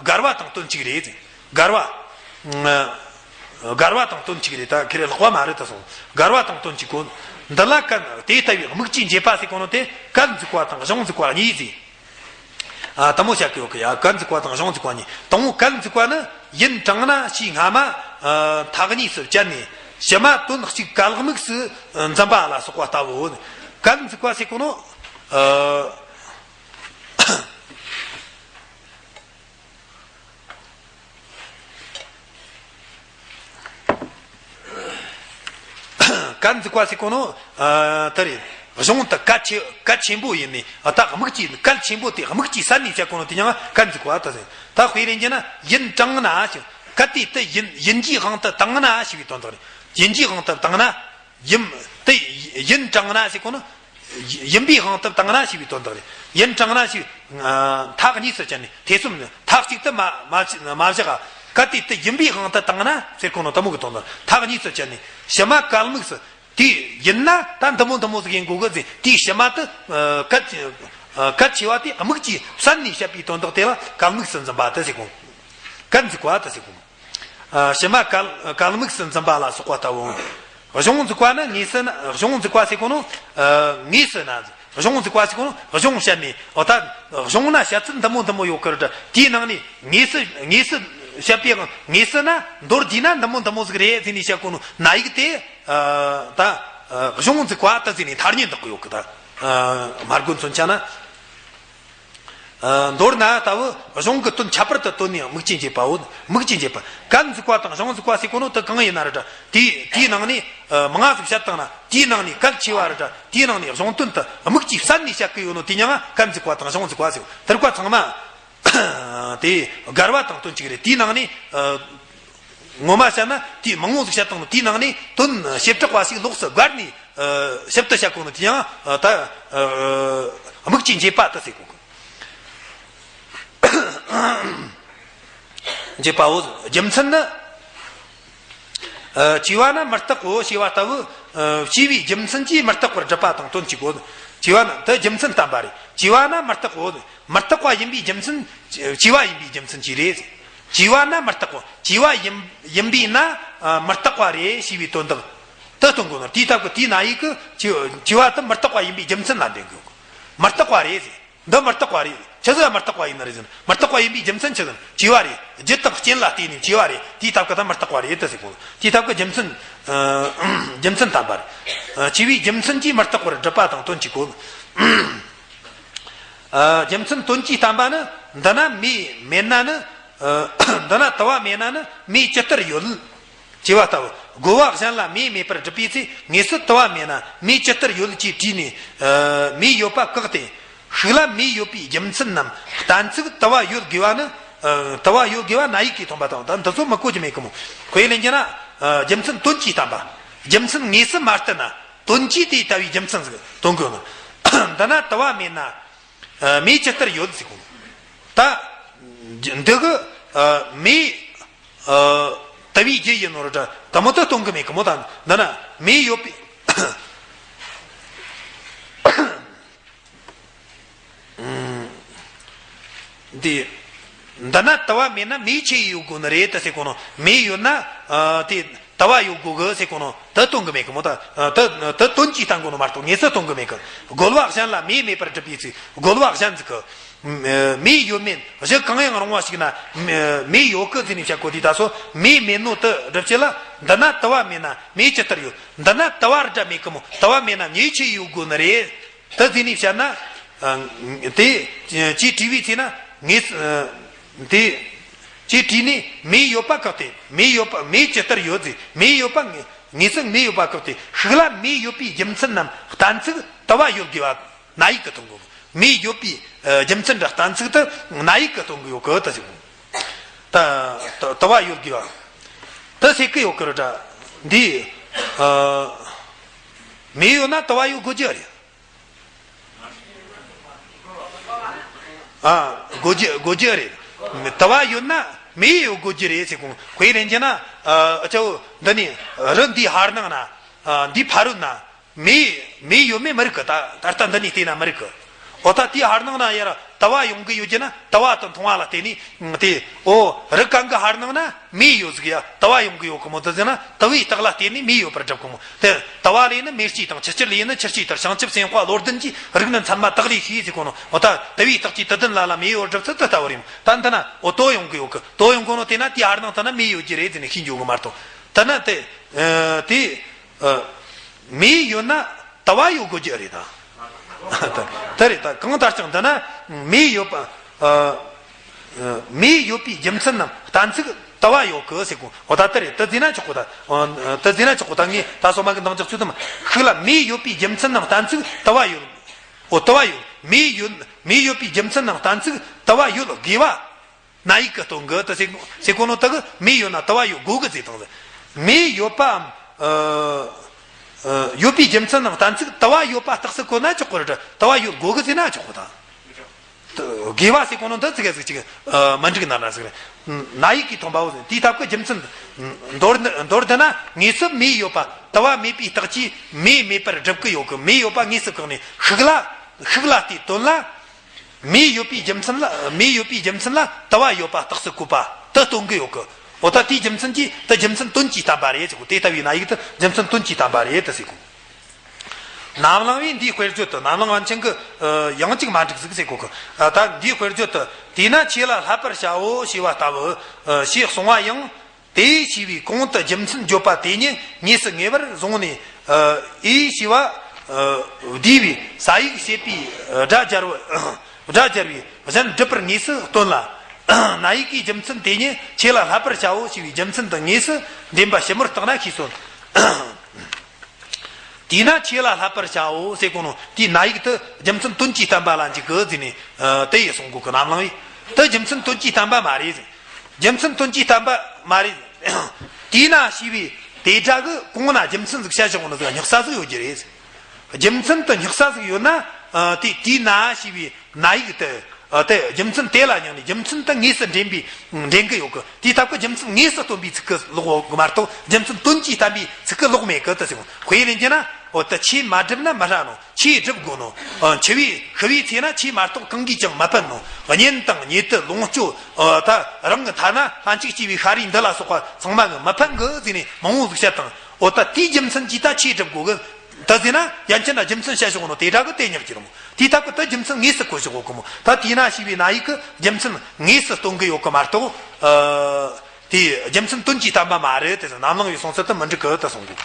བསྒར་བ་དང་དོན་གཅིག་རེད་ཟེར། བསྒར་བ། བསྒར་བ་དང་དོན་གཅིག་རེད། ད་ཁེ་རེ་ལྷག་པ་མ་རེད་ད་སོང་། བསྒར་བ་དང་དོན་གཅིག་གོ། འདི་ལ་གན་དེ་ལྟ་བུའི་དམིགས་ཀྱིས་འབྱེད་པ་ཟེར་གོ་ནོ་དེ་གན་འཛུགས་པ་དང་གཞུང་འཛུགས་པ་གཉིས་ཟེར། ཨ་དེ་མོ་བཤད་གི་ཡོད་གི་ཡ། གན་འཛུགས་པ་དང་གཞུང་འཛུགས་པ་གཉིས། དང་པོ་གན་འཛུགས་པ་ནི་ཡུན་དྲང་ན་ཞེས་སྔ་མ་ཨ་མཐའ་གཉིས་སུ་བཅད་ནས་ཕྱི་མ་དོན་གཅིག་གལ་དམིགས་སུ་འཛིན་པ་ལ་སོགས་པ་ལྟ་བུའོ། གན་འཛུགས་པ་ཟེར་གོ་ནོ། ཨ་གན་འཛུགས་པ་ཟེར་གོ་ནོ། ཨ་དེ་རེད། གཞུང་དུ་གལ་ཆེ་གལ་ཆེན་པོ་ཡིན་ནས་ད་དམིགས་ཀྱིས་གལ་ཆེན་པོ་དེ་དམིགས་ཀྱིས་བསལ་ནས་བཤད་གོ་ནོ་དེ་ཡང་གན་འཛུགས་པ་དེ་ཟེར། ད་དཔེ་རེ་འཇོག་ན་ཡུན་དྲང་ན་ཞེས་གལ་ཏེ་དེ་ཡུན་ཡུན་གྱི་དབང་དུ་བཏང་ན་ཞེས་པའི་དོན་དག་རེད། ཡུན་གྱི་དབང་དུ་བཏང་ན། ཡུན་དེ་ཡུན་དྲང་ན་ཞེས་གོ་ནོ། ཡིན་པའི་དབང་དུ་བཏང་ན་ཞེས་པའི་དོན་དག་རེད། ཡུན་དྲང་ན་ཞེས་མཐའ་གཉིས་སུ་བཅད་ནས་ཐེ་ཚོམ་ནི་མཐའ་གཅིག་ཏུ་མ་མ་མ་བཞག་གལ་ཏེ་དེ་ཡིན་པའི་དབང་དུ་བཏང་ན་ཟེར་གོ་ནོ་དེ་མོ་གི་དོན་དག་མཐའ་གཉིས་སུ་བཅད་ནས་ཕྱི་མ་གལ་དམིགས་སུ་དེ་ཡིན་ན་ད་འདི་མོ་འདི་མོ་ཟིག་ཡིན་དགོས་གི་ཟེར། དེའི་ཕྱི་མ་དེ་གལ་གལ་ཆེ་བ་དེ་དམིགས་ཀྱིས་བསལ་ནས་བཤད་པའི་དོན་དག་དེ་ལ་གལ་དམིགས་སུ་འཛིན་པ་དེ་ཟེར་གོ། གན་འཛུགས་པ་དེ་ཟེར་གོ། ཨ་ཕྱི་མ་གལ་གལ་དམིགས་སུ་འཛིན་པ་ལ་སོགས་པ་ལྟ་བུའོ། གཞུང་འཛུགས་པ་ནི་དངོས་སུ་ན་གཞུང་འཛུགས་པ་ཟེར་གོ་ནོ། ཨ་དངོས་སུ་ན་གཞུང་འཛུགས་པ་ཟེར་གོ་ནོ་གཞུང་བཤད་ནས་འོ་ད་གཞུང་ན་བཤད་ཚུལ་འདི་མོ་འདི་མོ་ཡོད་ཀི་རེད། དེའི་ནང་ནས་དངོས་སུ་དངོས་སུ་བཤད་པའི་དངོས་སུ་ན་མདོར་བསྡུས་ན་འདི་མོ་འདི་མོ་ཟིག་རེད་ཟེར་ནས་བཤད་གོ་ནོ་ན་ཡིག་དེ་ཨ་ད་ཨ་གཞུང་འཛུགས་པ་ད་ཟེར་ནས་ཐ་སྙད་འདོགས་ཀི་ཡོད་ཀི། ད་ཨ་སྨྲ་སྒོ་མཚོན་ཆ་ན། ཨ་མདོར་ན་ལྟ་བུ་གཞུང་གི་དོན་ཁྱད་པར་དུ་བཏོན་ནས་དམིགས་ཀྱིས་འབྱེད་པའོ། དམིགས་ཀྱིས་འབྱེད་པ། གན་འཛུགས་པ་དང་གཞུང་འཛུགས་པ་ཟེར་གོ་ནོ་དེ་གང་ཡིན་ན་རེ་འདྲ། དེའི་དེའི་ནང་ནས་ཨ་མང་ང་ཟིག་བཤད་བཏང་ན་དེའི་ནང་ནས་གལ་ཆེ་བ་རེ་འདྲ། དེའི་ནང་ནས་གཞུང་དོན་དུ་དམིགས་ཀྱིས་བསལ་ནས་བཤད་གི་ཡོད་ནོ་དེ་མྱིང་ང་གན་འཛུགས་པ་དང་གཞུང་འཛུགས་པ་ཟེར། དེར་ཀ་ཚང་མ་དེ་བསྒར་བ་དང་དོན་གཅིག་རེད། དེའི་ནང་ནས་ཨ་ངོ་མ་བཤད་ན་དེའི་མང་བོ་ཟིག་བཤད་བཏང་ནོ་དེའི་ནང་ནས་དོན་བྱེ་བྲག་པ་ཞིག་ལོགས་སུ་བསྒར་ནས། ཞིབ་ཏུ་བཤད་གོ་ནོ་དེ་ཡང་ད་དམིགས་ཀྱིས་འབྱེད་པ་དེ་ཟེར་གོ་གི། འབྱེད་པའོ། རྒྱུ་མཚན་ནི། བྱས་པ་ན་མི་རྟག་གོ་ཞེས་པ་ལྟ་བུ། བྱས་པའི་རྒྱུ་མཚན་གྱིས་མི་རྟག་པར་སྒྲུབ་པ་དང་དོན་གཅིག་གོ། བྱས་ བྱས་པ་ན་དེ་རྒྱུ་མཚན་བསྟན་པ་རེད། བྱས་པ་ན་མི་རྟག་གོ། མི་རྟག་པ་ཡིན་པའི་རྒྱུ་མཚན། བྱས་པ་ཡིན་པའི་རྒྱུ་མཚན་གྱིས་རེད། བྱས་པ་ན་མི་རྟག་གོ། བྱས་པ་ཡིན་ཡིན་པས་ན་ཨ་མི་རྟག་པ་རེད་ཞེས་པའི་དོན་དག་དེ་སྟོན་དགོས་ནོ། དེའི་སྟབས་ཀྱིས་དེའི་ན་ཡིག་གིས་བྱས་བྱས་པ་དེ་མི་རྟག་པ་ཡིན་པའི་རྒྱུ་མཚན་ལ་འདྲེན་དགོས། མི་རྟག་པ་རེད། འདི་མི་རྟག་པ་རེད། ཆི་ཟིག་མི་རྟག་པ་ཡིན་ནི་རེད་ཟེར་ན། མི་རྟག་པ་ཡིན་པའི་རྒྱུ་མཚན་ཆི་ཟིག་བྱས་པ་རེད། རྒྱུ་དང་རྐྱེན་ལ་བརྟེན་ནས་བྱས་པ་རེད། དེའི་སྟབས་ཀྱིས་ད་མི་རྟག་པ་རེད་དེ་ཟེར་གོ། དེའི་སྟབས་ཀྱིས་རྒྱུ་མཚན། ཨ་རྒྱུ་མཚན་བསྟན་པ་རེད། ཨ་བྱས་པའི་རྒྱུ་མཚན་གྱིས་མི་རྟག་པར་སྒྲུབ་པ་དང་དོན་གཅིག་གོ། ཨ་རྒྱུ་མཚན་དོན་གྱིས་བསྟན་པ་ནི། འདི་ན་མེ་མེད་ན་ནི། ཨ་འདི་ན་དུ་བ་མེད་ན་ནི་མེ་ཇི་ལྟར་ཡོད། ཅེས་པ་ལྟ་བུ། རྒོལ་བ་གཞན་ལ་མེ་མེད་པར་སྒྲུབ་པའི་ཚེ། དངོས་སུ་དུ་བ་མེད་ན་མེ་ཇི་ལྟར་ཡོད་ཅེས་དྲིས་ནས། ཨ་མེ་ཡོད་པ་བཀག་སྟེ། ཤུགས་ལ་མེ་ཡོད་པའི་རྒྱུ་མཚན་ནམ་གཏན་ཚིགས་དུ་བ་ཡོད་དགོས་པ་ནི། ཨ་དུ་བ་ཡོད་དགོས་པ་ན་ཡིག་གིས་སྟོན་པ་དང་། ད་འདི་ཚོ་མི་གོ་རྒྱུ་མེད་གི་མོ། དཔེ་ལེན་རྒྱུ་ན། ཨ་རྒྱུ་མཚན་དོན་གྱིས་བསྟན་པ། རྒྱུ་མཚན་དངོས་སུ་མ་བསྟན་ན་དོན་གྱིས་དེ་ལྟ་བུའི་རྒྱུ་མཚན་ཟིག་སྟོན་དགོས་ནོ། འདི་ན་དུ་བ་མེད་ན། ཨ་མེ་ཇི་ལྟར་ཡོད་ཟེར་གོ། ད་འདི་གི་ཨ་མེ་ཨ་དུ་བའི་རྒྱུ་ཡིན་ནོ་ར་འདྲ། དེ་མོ་དེ་སྟོན་གི་མེད་གི་མོ། ད་འདི་ན་མེ་ཡོད་པའི། འདི་འདི་ན་དུ་བ་མེད་ན་མེ་ཆི་ཡོད་དགོས་ནི་རེད་དེ་ཟེར་གོ་ནོ། མེ་ཡོད་ན་ཨ་དེ། དུ་བ་ཡོད་དགོས་གི་ཟེར་གོ་ནོ་དེ་སྟོན་གི་མེད་གི་མོ། ད་དེ་དེ་དོན་གྱིས་བསྟན་གོ་ནོ་མ་གཏོགས་དངོས་སུ་སྟོན་གི་མེད་གི། རྒོལ་བ་གཞན་ལ་མེ་མེད་པར་སྒྲུབ་པའི་ཚེ། རྒོལ་བ་གཞན་ཟིག་གིས་མེ་ཡོད་མེད་གཞི་གང་ཡང་རུང་བ་ཞིག་ན་མེ་ཡོད་གི་ཟེར་ནས་བཤད་གོ། དེ་ད་སོ་མེ་མེད་ནོ་དེ་སྒྲུབ་བྱེད་ལ། འདི་ན་དུ་བ་མེད་ན་མེ་ཇི་ལྟར་ཡོད། འདི་ན་དུ་བ་ར་འདྲ་མེད་གི་མོ། དུ་བ་མེད་ན་མེ་ཆི་ཡོད་དགོས་ནི་རེད། དེ་ཟེར་ནས་བཤད་ན། ཨ་དེ་ཅིས་དྲིས་པའི་ཚེ་ན་ངེས། ཨ་དེ་ཅིས་དྲིས་ནས་མེ་ཡོད་པ་བཀག་སྟེ། མེ་ཡོད་པ་མེ་ཇི་ལྟར་ཡོད་ཟེར། མེ་ཡོད་པ་ངེས་ངེས་སུ་མེ་ཡོད་པ་བཀག་སྟེ། ཤུགས་ལ་མེ་ཡོད་པའི་རྒྱུ་མཚན་ནམ་གཏན་ཚིགས་དུ་བ་ཡོད་དགོས་པ་ན་ཡིག་གིས་སྟོན་དགོས། མེ་ཡོད་པའི་ཨ་རྒྱུ་མཚན་ར་གཏན་ཚིགས་དེ་ན་ཡིག་གིས་སྟོན་གི་ཡོད་གི་དེ་ཟེར་གོ། ད་དུ་དུ་བ་ཡོད་དགོས་པ་དེ་ཟེར་གི་ཡོད་གི་ར་འདྲ། འདི་ཨ་མེ་ཡོད་ན་དུ་བ་ཡོད་དགོས་རྒྱུ་རེད། ཨ་དགོས་རྒྱུ་དགོས་རྒྱུ་རེད། དུ་བ་ཡོད་ན་མེ་ཡོད་དགོས་རྒྱུ་རེད་ཟེར་གོ། དཔེ་ལེན་རྒྱུ་ན། ཨ་ཅོ་འདི་ནི་རི་འདིའི་ཕར་ནང་ན། ཨ་འདིའི་ཕ་རོལ་ན་མེ་མེ་ཡོད་མེད་མི་རིག་གི། ད་ད་ལྟ་འདི་ནས་བལྟས་ན་མི་རིག་གི། འོ་ད་དེའི་ཕར་ནང་ན་ཡར་དུ་བ་ཡོང་གི་ཡོད་རྒྱུ་ན་དུ་བ་དེ་མཐོང་བ་ལ་བརྟེན་ནས་དེ། འོ་རི་གང་གི་ཕར་ནང་ན་མེ་ཡོད་ཟིག་ཡ། དུ་བ་ཡོང་གི་ཡོད་གི་མོ། དེ་ཟེར་ན་དུ་བའི་རྟགས་ལ་བརྟེན་ནས་མེ་ཡོད་པར་སྒྲུབ་གི་མོ། དེ་དུ་བ་ལས་ནི་མེ་སྐྱེས་དང་། ཆུ་སྐྱེས་ལས་ནི་ཆུ་སྐྱེས་ལྟར། བྱང་ཆུབ་སེམས་དཔའ་བློ་ལྡན་གྱིས། རིགས་ནི་མཚན་མ་དག་ལས་ཤེས་ཟེར་གོ་ནོ། འོ་ད་དུ་བའི་རྟགས་ཀྱིས་དུ་ལྡན་ལ་ལ་མེ་ཡོད་སྒྲུབ་ཚུལ་དེ་ལྟ་བུ་རེད་མོ། ད་འདི་ན་འོ་དོ་ཡོང་གི་ཡོད་གི། དོ་ཡོང་གོ་ནོ་དེ་ན་དེའི་ཕར་ནང་དེ་ན་མེ་ཡོད་རྒྱུ་རེད་ཟེར་ནས་ཤེས་འཇོག་གི་མ་གཏོགས། དེ་ན་དེ་ཨ་དེ་ཨ་མེ་ཡོད་ན་དུ་བ་ཡོད་དགོས་རྒྱུ་རེད་ད། དེ་རེད། ད་གང་ལྟར་ཀྱང་འདི་ན་མེ་ཡོད་པ། ཨ་ཨ་མེ་ཡོད་པའི་རྒྱུ་མཚན་ནམ་གཏན་ཚིགས་དུ་བ་ཡོད་གི་ཟེར་གོ། འོ་ད་དེ་རེད། དེ་ཟེར་ན་ཆོག་གོ། ད་ཨ་དེ་ཟེར་ན་ཆོག་གོ། ད་ངས་ད་སོ་མ་གི་འདང་རྒྱག་ཚུལ་དུ་མ། ཤུགས་ལ་མེ་ཡོད་པའི་རྒྱུ་མཚན་ནམ་གཏན་ཚིགས་དུ་བ་ཡོད། འོ་དུ་བ་ཡོད། མེ་ཡོད་མེ་ཡོད་པའི་རྒྱུ་མཚན་ནམ་གཏན་ཚིགས་དུ་བ་ཡོད་དགོས་པ་ན་ཡིག་གིས་སྟོན་གི་དེ་ཟེར་ཟེར་གོ་ནོ་དེ་གི། མེ་ཡོད་ན་དུ་བ་ཡོད་དགོས་གི་ཟེར་དང་ཟེར། མེ་ཡོད་པའམ་ཨ་ཨ་ཡོད་པའི་རྒྱུ་མཚན་ནམ་གཏན་ཚིགས་དུ་བ་ཡོད་པ་རྟགས་སུ་བཀོད་ན་ཆོག་གི་རེད། དུ་བ་ཡོད་དགོས་གི་ཟེར་ན་ཆོག་གི་ད། དགོས་པ་ཟེར་གོ་ནོ་འདི་ཙི་གེ་ཟིག་ཅིག་ཨ་མ་འགྲིག་ན་འདྲ་ཟིག་རེད། ན་ཡིག་གིས་སྟོན་པའོ་ཟེར། དེའི་སྟབས་ཀྱིས་རྒྱུ་མཚན་མདོར་བསྡུ་མདོར་བསྡུ་ན་དངོས་སུ་མེ་ཡོད་པ་དུ་བ་མེད་པའི་རྟགས་ཀྱིས་མེ་མེད་པར་སྒྲུབ་ཀྱི་ཡོད་གི། མེ་ཡོད་པ་དངོས་སུ་བཀག་ནས་ཤུགས་ལ་ཤུགས་ལ་ལྟོས་དོན་ལ། མེ་ཡོད་པའི་རྒྱུ་མཚན་ལ་མེ་ཡོད་པའི་རྒྱུ་མཚན་ལ་དུ་བ་ཡོད་པ་རྟགས་སུ་བཀོད་པ་དེ་སྟོན་གི་ཡོད་གི། འོ་ད་དེའི་རྒྱུ་མཚན་གྱིས་དེ་རྒྱུ་མཚན་དོན་གྱིས་བསྟན་པ་རེད་ཟེར་གོ། དེ་ལྟ་བུའི་ན་ཡིག་དེ་རྒྱུ་མཚན་དོན་གྱིས་བསྟན་པ་རེད་དེ་ཟེར་གོ། ནམ་ལངས་པས་འདིའི་དཔེར་བརྗོད་དུ། ནམ་ལངས་པ་མཆན་གྱི་ཡང་གཅིག་མ་འགྲིག་ཟིག་ཟེར་གོ་གི། ད་འདིའི་དཔེར་བརྗོད་དུ། དེས་ན་ཆོས་ལ་བསླབ་པར་བྱའོ་ཞེས་པ་ལྟ་བུ་ཞེས་གསུངས་པ་ཡང་དེ་ཞེས་པའི་གོང་དུ་རྒྱུ་མཚན་བརྗོད་པ་དེ་ཉིད་ངེས་སུ་ངེས་པར་བཟུང་ནས། ཨེ་ཞེས་པ་བསྡུས་པའི་ས་ཡིག་ཞེས་པའི་སྒྲ་སྦྱར་བ་སྒྲ་སྦྱར་བས་གཞན་སྒྲུབ་པར་ངེས་སུ་སྟོན་ལ། ན་ཡིག་གིས་རྒྱུ་མཚན་དེ་ཉིད་ཆོས་ལ་བསླབ་པར་བྱའོ་ཞེས་པའི་རྒྱུ་མཚན་དུ་ངེས་སུ་འདྲེན་པ་ཞིབ་མོར་བརྟགས་ན་ཤེས་སོ། དེས་ན་ཆོས་ལ་བསླབ་པར་བྱའོ་ཟེར་གོ་ནོ་དེའི་ན་ཡིག་དེ་རྒྱུ་མཚན་དོན་གྱིས་བསྟན་པ་ལ་འཇུག་གི་ཟེར་ནས་དེ་ཡི་གསུང་གོ་གི། ནམ་ལངས་པས་དེ་རྒྱུ་མཚན་དོན་གྱིས་བསྟན་པ་མ་རེད། རྒྱུ་མཚན་དོན་གྱིས་བསྟན་པ་མ་རེད། དེས་ན་ཞེས་པའི་དེ་སྒྲ་གི་གོང་ན་རྒྱུ་མཚན་ཟིག་བཤད་བཞག་གོ་ནོ་ཟིག་སྙེག་ས་ཟིག་ཡོད་རྒྱུ་རེད། རྒྱུ་མཚན་དེ་སྙེག་ས་ཟིག་ཡོད་ན། ཨ་དེ་དེས་ན་ཞེས་པའི་ན་ཡིག་དེ། ཨ་དེ་རྒྱུ་མཚན་དེ་ལ་སྙིང་ནས་རྒྱུ་མཚན་དེ་དངོས་སུ་འདྲེན་པའི་འདྲེན་གི་ཡོད་གི། དེའི་སྟབས་ཀྱིས་རྒྱུ་མཚན་དངོས་སུ་སྟོན་པའི་ཚིག་གི་ལོག་གི་མ་གཏོགས་རྒྱུ་མཚན་དོན་གྱིས་བསྟན་པའི་ཚིག་གི་ལོག་མེད་གི་དེ་ཟེར་གོ། དཔེ་ལེན་རྒྱུ་ན། འོ་ད་ཆོས་མ་བསྒྲུབས་ན་མི་ཧྲ་ནོ། ཆོས་སྒྲུབ་དགོས་ནོ། ཨ། འཆི་བའི་ཤི་བའི་ཚེ་ན་ཆོས་མ་གཏོགས་གང་གིས་ཀྱང་མི་ཕན་ནོ། གཉེན་དང་ཉེ་དུ་ལོངས་སྤྱོད། ཨ། ད་རང་གི་ཐ་ན་ལྷན་ཅིག་སྐྱེས་པའི་ཤ་རུས་འདི་ལ་སོགས་པ་ཚང་མ་གི་མི་ཕན་གི་ཟེར་ནས་མང་བོ་ཟིག་བཤད་དང་། འོ་ད་དེའི་རྒྱུ་མཚན་གྱིས་ད་ཆོས་སྒྲུབ་དགོས་གི། ད་ཟེར་ན་ཡན་ཆད་ན་རྒྱུ་མཚན་བཤད་ཆོག་ནོ་དེ་འདྲ་གི་དེ་ཉག་གི་རུང་། དེའི་ཐབས་གི་ད་རྒྱུ་མཚན་དངོས་སུ་བཀོད་ཆོག་གི་མོ། ད་དེས་ན་ཞེས་པའི་ན་ཡིག་གི་རྒྱུ་མཚན་དངོས་སུ་སྟོན་གི་ཡོད་གི་མ་གཏོགས། ཨ། དེའི་རྒྱུ་མཚན་དོན་གྱིས་བསྟན་པ་མ་རེད་དེ། ནམ་ལངས་པའི་གསུང་ཚུལ་དུ་མི་འགྲིག་གི་ད་གསུང་གོ།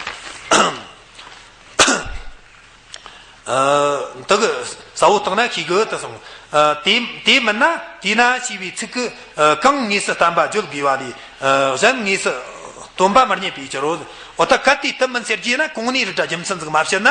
ཨ། འདི་གི་ས་བོ་བཏང་ན་ཤེས་གི་ད་གསུང་། ཨ། དེ་དེ་མིན་ན་དེས་ན་ཞེས་པའི་ཚིག་གི། ཨ། གང་དངོས་སུ་བསྟན་པ་བརྗོད་དགོས་པ་ལས། ཨ། གཞན་དངོས་སུ་སྟོན་པ་མི་རྙེད་པའི་ཕྱིར་རོ། འོ་ད་གལ་ཏེ་དེ་མིན་ཟེར་རྒྱུ་ན་གོང་ནས་རི་འདྲ་རྒྱུ་མཚན་ཟིག་མ་བཤད་ན།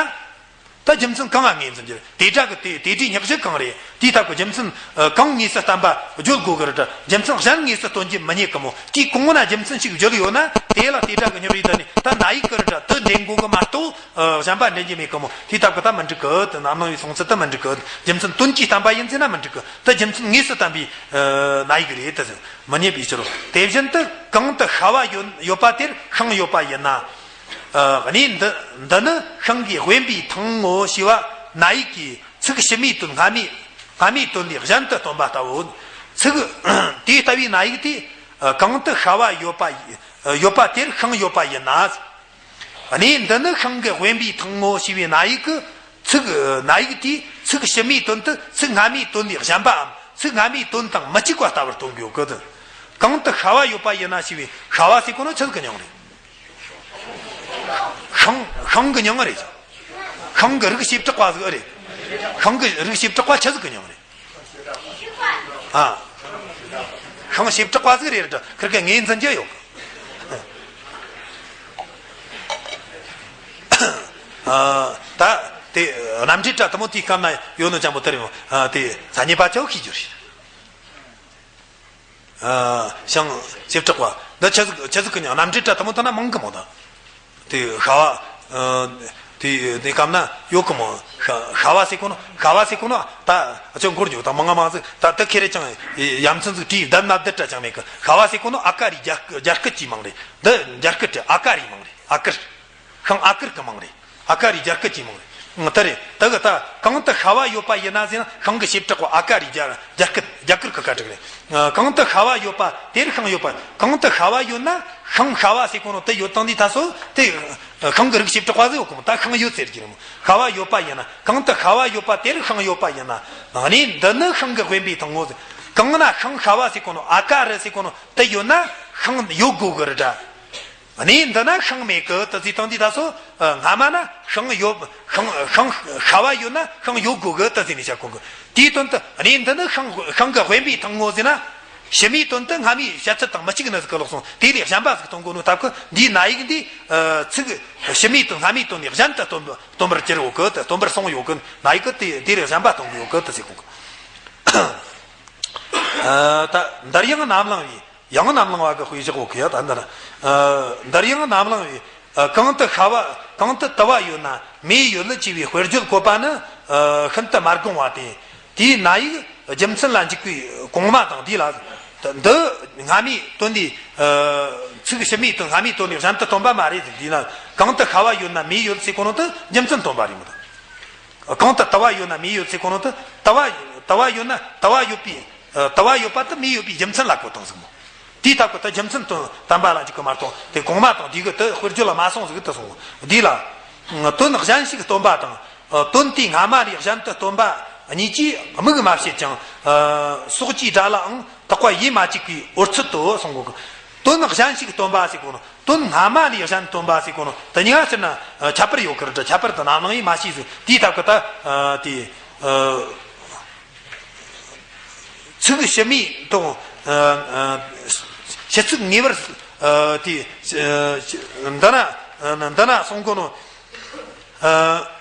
ད་རྒྱུ་མཚན་གང་ང་ངོས་འཛིན་རྒྱུ་དེ་འདྲ་གི་དེ་དེ་འདྲའི་ཉག་གཅིག་གང་རེད། དེའི་ཐབས་ཀྱི་རྒྱུ་མཚན། ཨ། གང་དངོས་སུ་བསྟན་པ་བརྗོད་དགོས་གི་རི་འདྲ་རྒྱུ་མཚན་གཞན་དངོས་སུ་སྟོན་རྒྱུ་མི་རྙེད་གི་མོ། དེའི་གོང་ན་རྒྱུ་མཚན་ཞིག་བརྗོད་ཡོད་ན་དེ་ལ་དེ་འདྲ་གི་ཉག་རེད། ད་ནི་ད་ན་ཡིག་གི་རི་འདྲ་དེ་འདྲེན་དགོས་གི་མ་གཏོགས། ཨ། གཞན་པ་འདྲེན་རྒྱུ་མེད་གི་མོ། དེའི་ཐབས་ཀྱི་ད་མི་འགྲིག་གི། དེ་ནམ་ལངས་པའི་གསུང་ཚུལ་དུ་མི་འགྲིག་གི། རྒྱུ་མཚན་དོན་གྱིས་བསྟན་པ་ཡིན་ཟེར་ན་མི་འགྲིག་གི། ད་རྒྱུ་མཚན་དངོས་སུ་བསྟན་པའི། ཨ། ན་ཡིག་རེད་དེ་ཟེར་མི་རྙེད་པའི་ཕྱིར་རོ། དེ་བཞིན་དུ་གང་དུ་ཤ་བ་ཡོད་ཡོད་པ་དེར་ཤིང་ཡོད་པ་ཡིན་ན། ཨ། གནས་འདི་འདི་ནི་ཤིང་གི་དབེན་པའི་ཐང་ངོ་ཞེས་པ་ན་ཡིག་གིས་ཚིག་ཕྱི་མའི་དོན་སྔ་མའི་སྔ་མའི་དོན་ལས་གཞན་དུ་སྟོན་པ་ལྟ་བུ། ཚིག་དེ་ལྟ་བུའི་ན་ཡིག་དེ། ཨ། གང་དུ་ཤ་བ་ཡོད་པ་ཡོད་པ་དེར་ཤིང་ཡོད་པ་ཡིན་ན། གནས་འདི་ནི་ཤིང་གི་དབེན་པའི་ཐང་ངོ་ཞེས་པའི་ན་ཡིག་གི་ཚིག་ན་ཡིག་དེས་ཚིག་ཕྱི་མའི་དོན་དུ་ཚིག་སྔ་མའི་དོན་ལས་གཞན་པའམ་ཚིག་སྔ་མའི་དོན་དང་མི་གཅིག་པ་ལྟ་བུར་སྟོན་དགོས་གི། གང་དུ་ཤ་བ་ཡོད་པ་ཡིན་ན་ཞེས་པའི་ཤ་བ་ཟེར་གོ་ནོ་ཆི་ཟིག་གི་མྱིང་རེད། ཤིང་ཤིང་གི་མྱིང་རེད། ཤིང་གི་རིགས་བྱེ་བྲག་པ་ཟིག་རེད། ཤིང་གི་རིགས་བྱེ་བྲག་པ་ཆི་ཟིག་གི་མྱིང་རེད། ཨ། ཤིང་བྱེ་བྲག་པ་ཟིག་རེད་དྲ། ཁིར་གི་ངོས་འཛིན་རྒྱུ་ཡོད་གི། ཨ། ད་དེ་རྣམ་འགྲེལ་དྲ་དེ་མོ་དེའི་སྐབས་ན་ཡོད་ནོ་ཅང་པོ་དེ་རེད་མོ། ཨ། དེ་ས་ཉེ་པ་ཆའོ་ཤེས་རྒྱུ་རེད། ཨ། ཤིང་བྱེ་བྲག་པ་འདི་ཆི་ཟིག་ཆི་ཟིག་གི་མྱིང་། རྣམ་འགྲེལ་དྲ་དེ་མོ་དེ་ན་མང་གི་མོ་ད། དེ་ཤ་བ། ཨ། དེ་དེ་སྐབས་ན་ཡོད་གི་མོ། ཤ་ཤ་བ་ཟེར་གོ་ནོ། ཤ་བ་ཟེར་གོ་ནོ་ད་ཅང་འགོར་འཇུག་དང་མང་ང་མང་ཟིག་ད་དེ་ཁེ་རེ་ཅང་ཡ་མཚན་ཟིག་བྲིས་བསྡད་ན་བསྡད་དྲ་ཅང་མེད་གི། ཤ་བ་ཟེར་གོ་ནོ་ཨ་ཀ་རི་རྒྱ་རྒྱ་སྐད་ཀྱི་མིང་རེད། འདི་རྒྱ་སྐད་དྲ་ཨ་ཀ་རི་མིང་རེད། ཨ་ཀར། ཤིང་ཨ་ཀར་གི་མིང་རེད། ཨ་ཀ་རི་རྒྱ་སྐད་ཀྱི་མིང་རེད། ཨ། དེ་རེད། དེ་གི་ད་གང་དུ་ཤ་བ་ཡོད་པ་ཡིན་ན་ཟེར་ན་ཤིང་གི་བྱེ་བྲག་པ་ཨ་ཀ་རི་རྒྱ་རྒྱ་སྐད་རྒྱ་སྐར་གི་ཀ་དྲུག་རེད། ཨ། གང་དུ་ཤ་བ་ཡོད་པ་དེར་ཤིང་ཡོད་པ། གང་དུ་ཤ་བ་ཡོད་ན་ཤིང་ཤ་བ་ཟེར་གོ་ནོ་དེ་ཡོད་དང་དེའི་ད་སོ་དེ་ཤིང་གི་རིགས་བྱེ་བྲག་པ་ཟིག་ཡོད་གི་མོ། ད་ཤིང་ཡོད་ཟེར་གྱི་རེད་མོ། ཤ་བ་ཡོད་པ་ཡིན་ན། གང་དུ་ཤ་བ་ཡོད་པ་དེར་ཤིང་ཡོད་པ་ཡིན་ན། གནས་འདི་ནི་ཤིང་གི་དབེན་པའི་ཐང་ངོ་ཟེར། གང་ན་ཤིང་ཤ་བ་ཟེར་གོ་ནོ་ཨ་ཀ་རི་ཟེར་གོ་ནོ་དེ་ཡོད་ན་ཤིང་ཡོད་དགོས་གི་རེད་དྲ། གནས་འདི་ན་ཤིང་མེད་གི་ད་ཟེར་དང་དེའི་ད་སོ། ཨ། སྔ་མ་ན་ཤིང་ཡོད། ཤིང་ཤིང་ཤ་བ་ཡོད་ན་ཤིང་ཡོད་དགོས་གི་ད་ཟེར་ནས་བཤད་གོ་གི། དེའི་དོན་དུ་གནས་འདི་ནི་ཤིང་ཤིང་གི་དབེན་པའི་ཐང་ངོ་ཟེར་ན། ཕྱི་མའི་དོན་དུ་སྔ་མའི་བཤད་ཚུལ་དང་མི་གཅིག་ནི་ཟིག་གི་ལོག་སོང་། དེ་ལས་གཞན་པ་ཟིག་སྟོན་གོ་ནོ་ཐབས་ཀྱི་འདིའི་ན་ཡིག་འདི། ཨ། ཚིག་ཕྱི་མའི་དོན་སྔ་མའི་དོན་ལས་གཞན་དུ་སྟོན་སྟོན་པར་གྱུར་ཡོད་གི། དེ་སྟོན་པར་སོང་ཡོད་གི། ན་ཡིག་གི་དེ་དེ་ལས་གཞན་པ་སྟོན་གི་ཡོད་གི་ད་ཟེར་གོ་གི། ཨ། ད་འདིར་ཡང་ནམ་ལངས་པའི། ཡང་ནམ་ལངས་པ་གི་དཔེ་བཞག་གོ་གི་ཡ། ད་འདིར། ཨ། འདིར་ཡང་ནམ་ལངས་པའི། ཨ། གང་དུ་ཤ་བ་གང་དུ་དུ་བ་ཡོད་ན་མེ་ཡོད་ལ་ཅེས་པའི་དཔེར་བརྗོད་བཀོད་པ་ནི། ཨ། ཤིན་ཏུ་མ་དགོངས་པ་སྟེ། དེའི་ན་ཡིག་རྒྱུ་མཚན་ལ་འཇུག་པའི་གོང་མ་དང་འདི་ལ། འདི་སྔ་མའི་དོན་ལས། ཨ། ཚིག་ཕྱི་མའི་དོན་སྔ་མའི་དོན་ལས་གཞན་དུ་སྟོན་པ་མ་རེད་ཟེར། འདི་ན་གང་དུ་ཤ་བ་ཡོད་ན་མེ་ཡོད་ཟེར་གོ་ནོ་དེ་རྒྱུ་མཚན་སྟོན་པ་རེད་མོ། ད་གང་དུ་དུ་བ་ཡོད་ན་མེ་ཡོད་ཟེར་གོ་ནོ་དེ་དུ་བ་དུ་བ་ཡོད་ན་དུ་བ་ཡོད་པའི། ཨ། དུ་བ་ཡོད་པ་དེ་མེ་ཡོད་པའི་རྒྱུ་མཚན་ལ་གོ་དང་ཟིག་མོ། དེའི་ཐབས་ཀྱི་ད་རྒྱུ་མཚན་དོན་བསྟན་པ་ལ་འཇུག་གི་མ་གཏོགས་དེ་གོང་མ་དང་དེ་གི་དེ་དཔེར་བརྗོད་ལ་མ་སོང་ཟིག་ད་སོང་། འདི་ལ་དོན་གཞན་ཞིག་སྟོན་པ་དང་། ཨ། དོན་དེ་སྔ་མ་ལས་གཞན་དུ་སྟོན་པ་གཉིས་ཀྱིས་དམིགས་མ་བྱེད་ཅིང་། ཨ། སོགས་ཀྱི་སྒྲ་ལའང་དག་པ་ཡིད་མ་གཅིག་པའི་འོལ་ཚོད་དོ་གསུང་གོ་གི། དོན་གཞན་ཞིག་སྟོན་པ་ཟེར་གོ་ནོ། དོན་སྔ་མ་ལས་གཞན་སྟོན་པ་ཟེར་གོ་ནོ། དེ་གཉིས་ཀ་ཕྱིར་ན་ཁྱད་པར་ཡོད་གི་རེད་དྲ། ཁྱད་པར་དུ་ནམ་ལངས་པའི་མ་ཤེས་ཟིག། དེའི་ཐབས་ཀྱི་ད། ཨ། དེ། ཨ། ཚིག་ཕྱི་མའི་དང་། ཨ། ཨ། ཕྱི་ཚིག་ངེས་པར། ཨ། དེ། ཨ། འདི་ན། ཨ། འདི་ན་གསུང་གོ་ནོ། ཨ།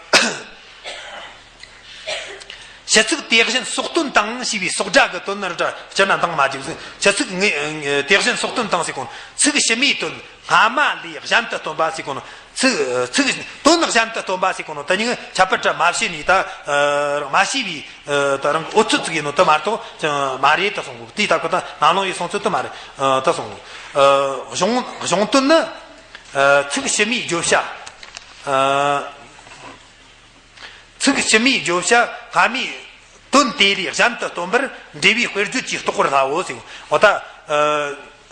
ཕྱི་ཚིག་དེ་བཞིན་སོགས་དོན་དང་ཞེས་པའི་སོགས་སྒྲ་གི་དོན་ནི་རེད་དྲ། སྤྱིར་ན་འདང་མ་བརྒྱབ་ཟིན། ཕྱི་ཚིག་ངེ་དེ་བཞིན་སོགས་དོན་དང་ཟེར་གོ་ནོ། ཚིག་ཕྱི་མའི་དོན་སྔ་མ་ལས་གཞན་དུ་སྟོན་པ་ཟེར་གོ་ནོ། ཚིག་ཚིག་དོན་གཞན་དུ་སྟོན་པ་ཟེར་གོ་ནོ། དེ་གཉིས་ཁྱད་པར་དྲ་མ་ཕྱེ་ནས་ད། ཨ། མ་ཤེས་པའི། ཨ། ད་རང་གི་འོལ་ཚོད་ཅིག་ཡིན་ནོ་དེ་མ་གཏོགས་ཅང་མ་རེད་ད་གསུང་གོ། དེའི་ཐབས་ཀྱི་ད་ནམ་ལངས་པའི་གསུང་ཚུལ་དེ་མ་རེད། ཨ། ད་གསུང་གོ། ཨ། གཞུང་གཞུང་དོན་ནི། ཨ། ཚིག་ཕྱི་མའི་བརྗོད་བྱ། ཨ། ཚིག་ཕྱི་མའི་བརྗོད་བྱ་སྔ་མའི་དོན་དེ་ལས་གཞན་དུ་སྟོན་པར་འགྲེལ་བའི་དཔེར་བརྗོད་ཀྱིས་རྟོགས་པར་སླའོ་ཟེར། འོ་ད།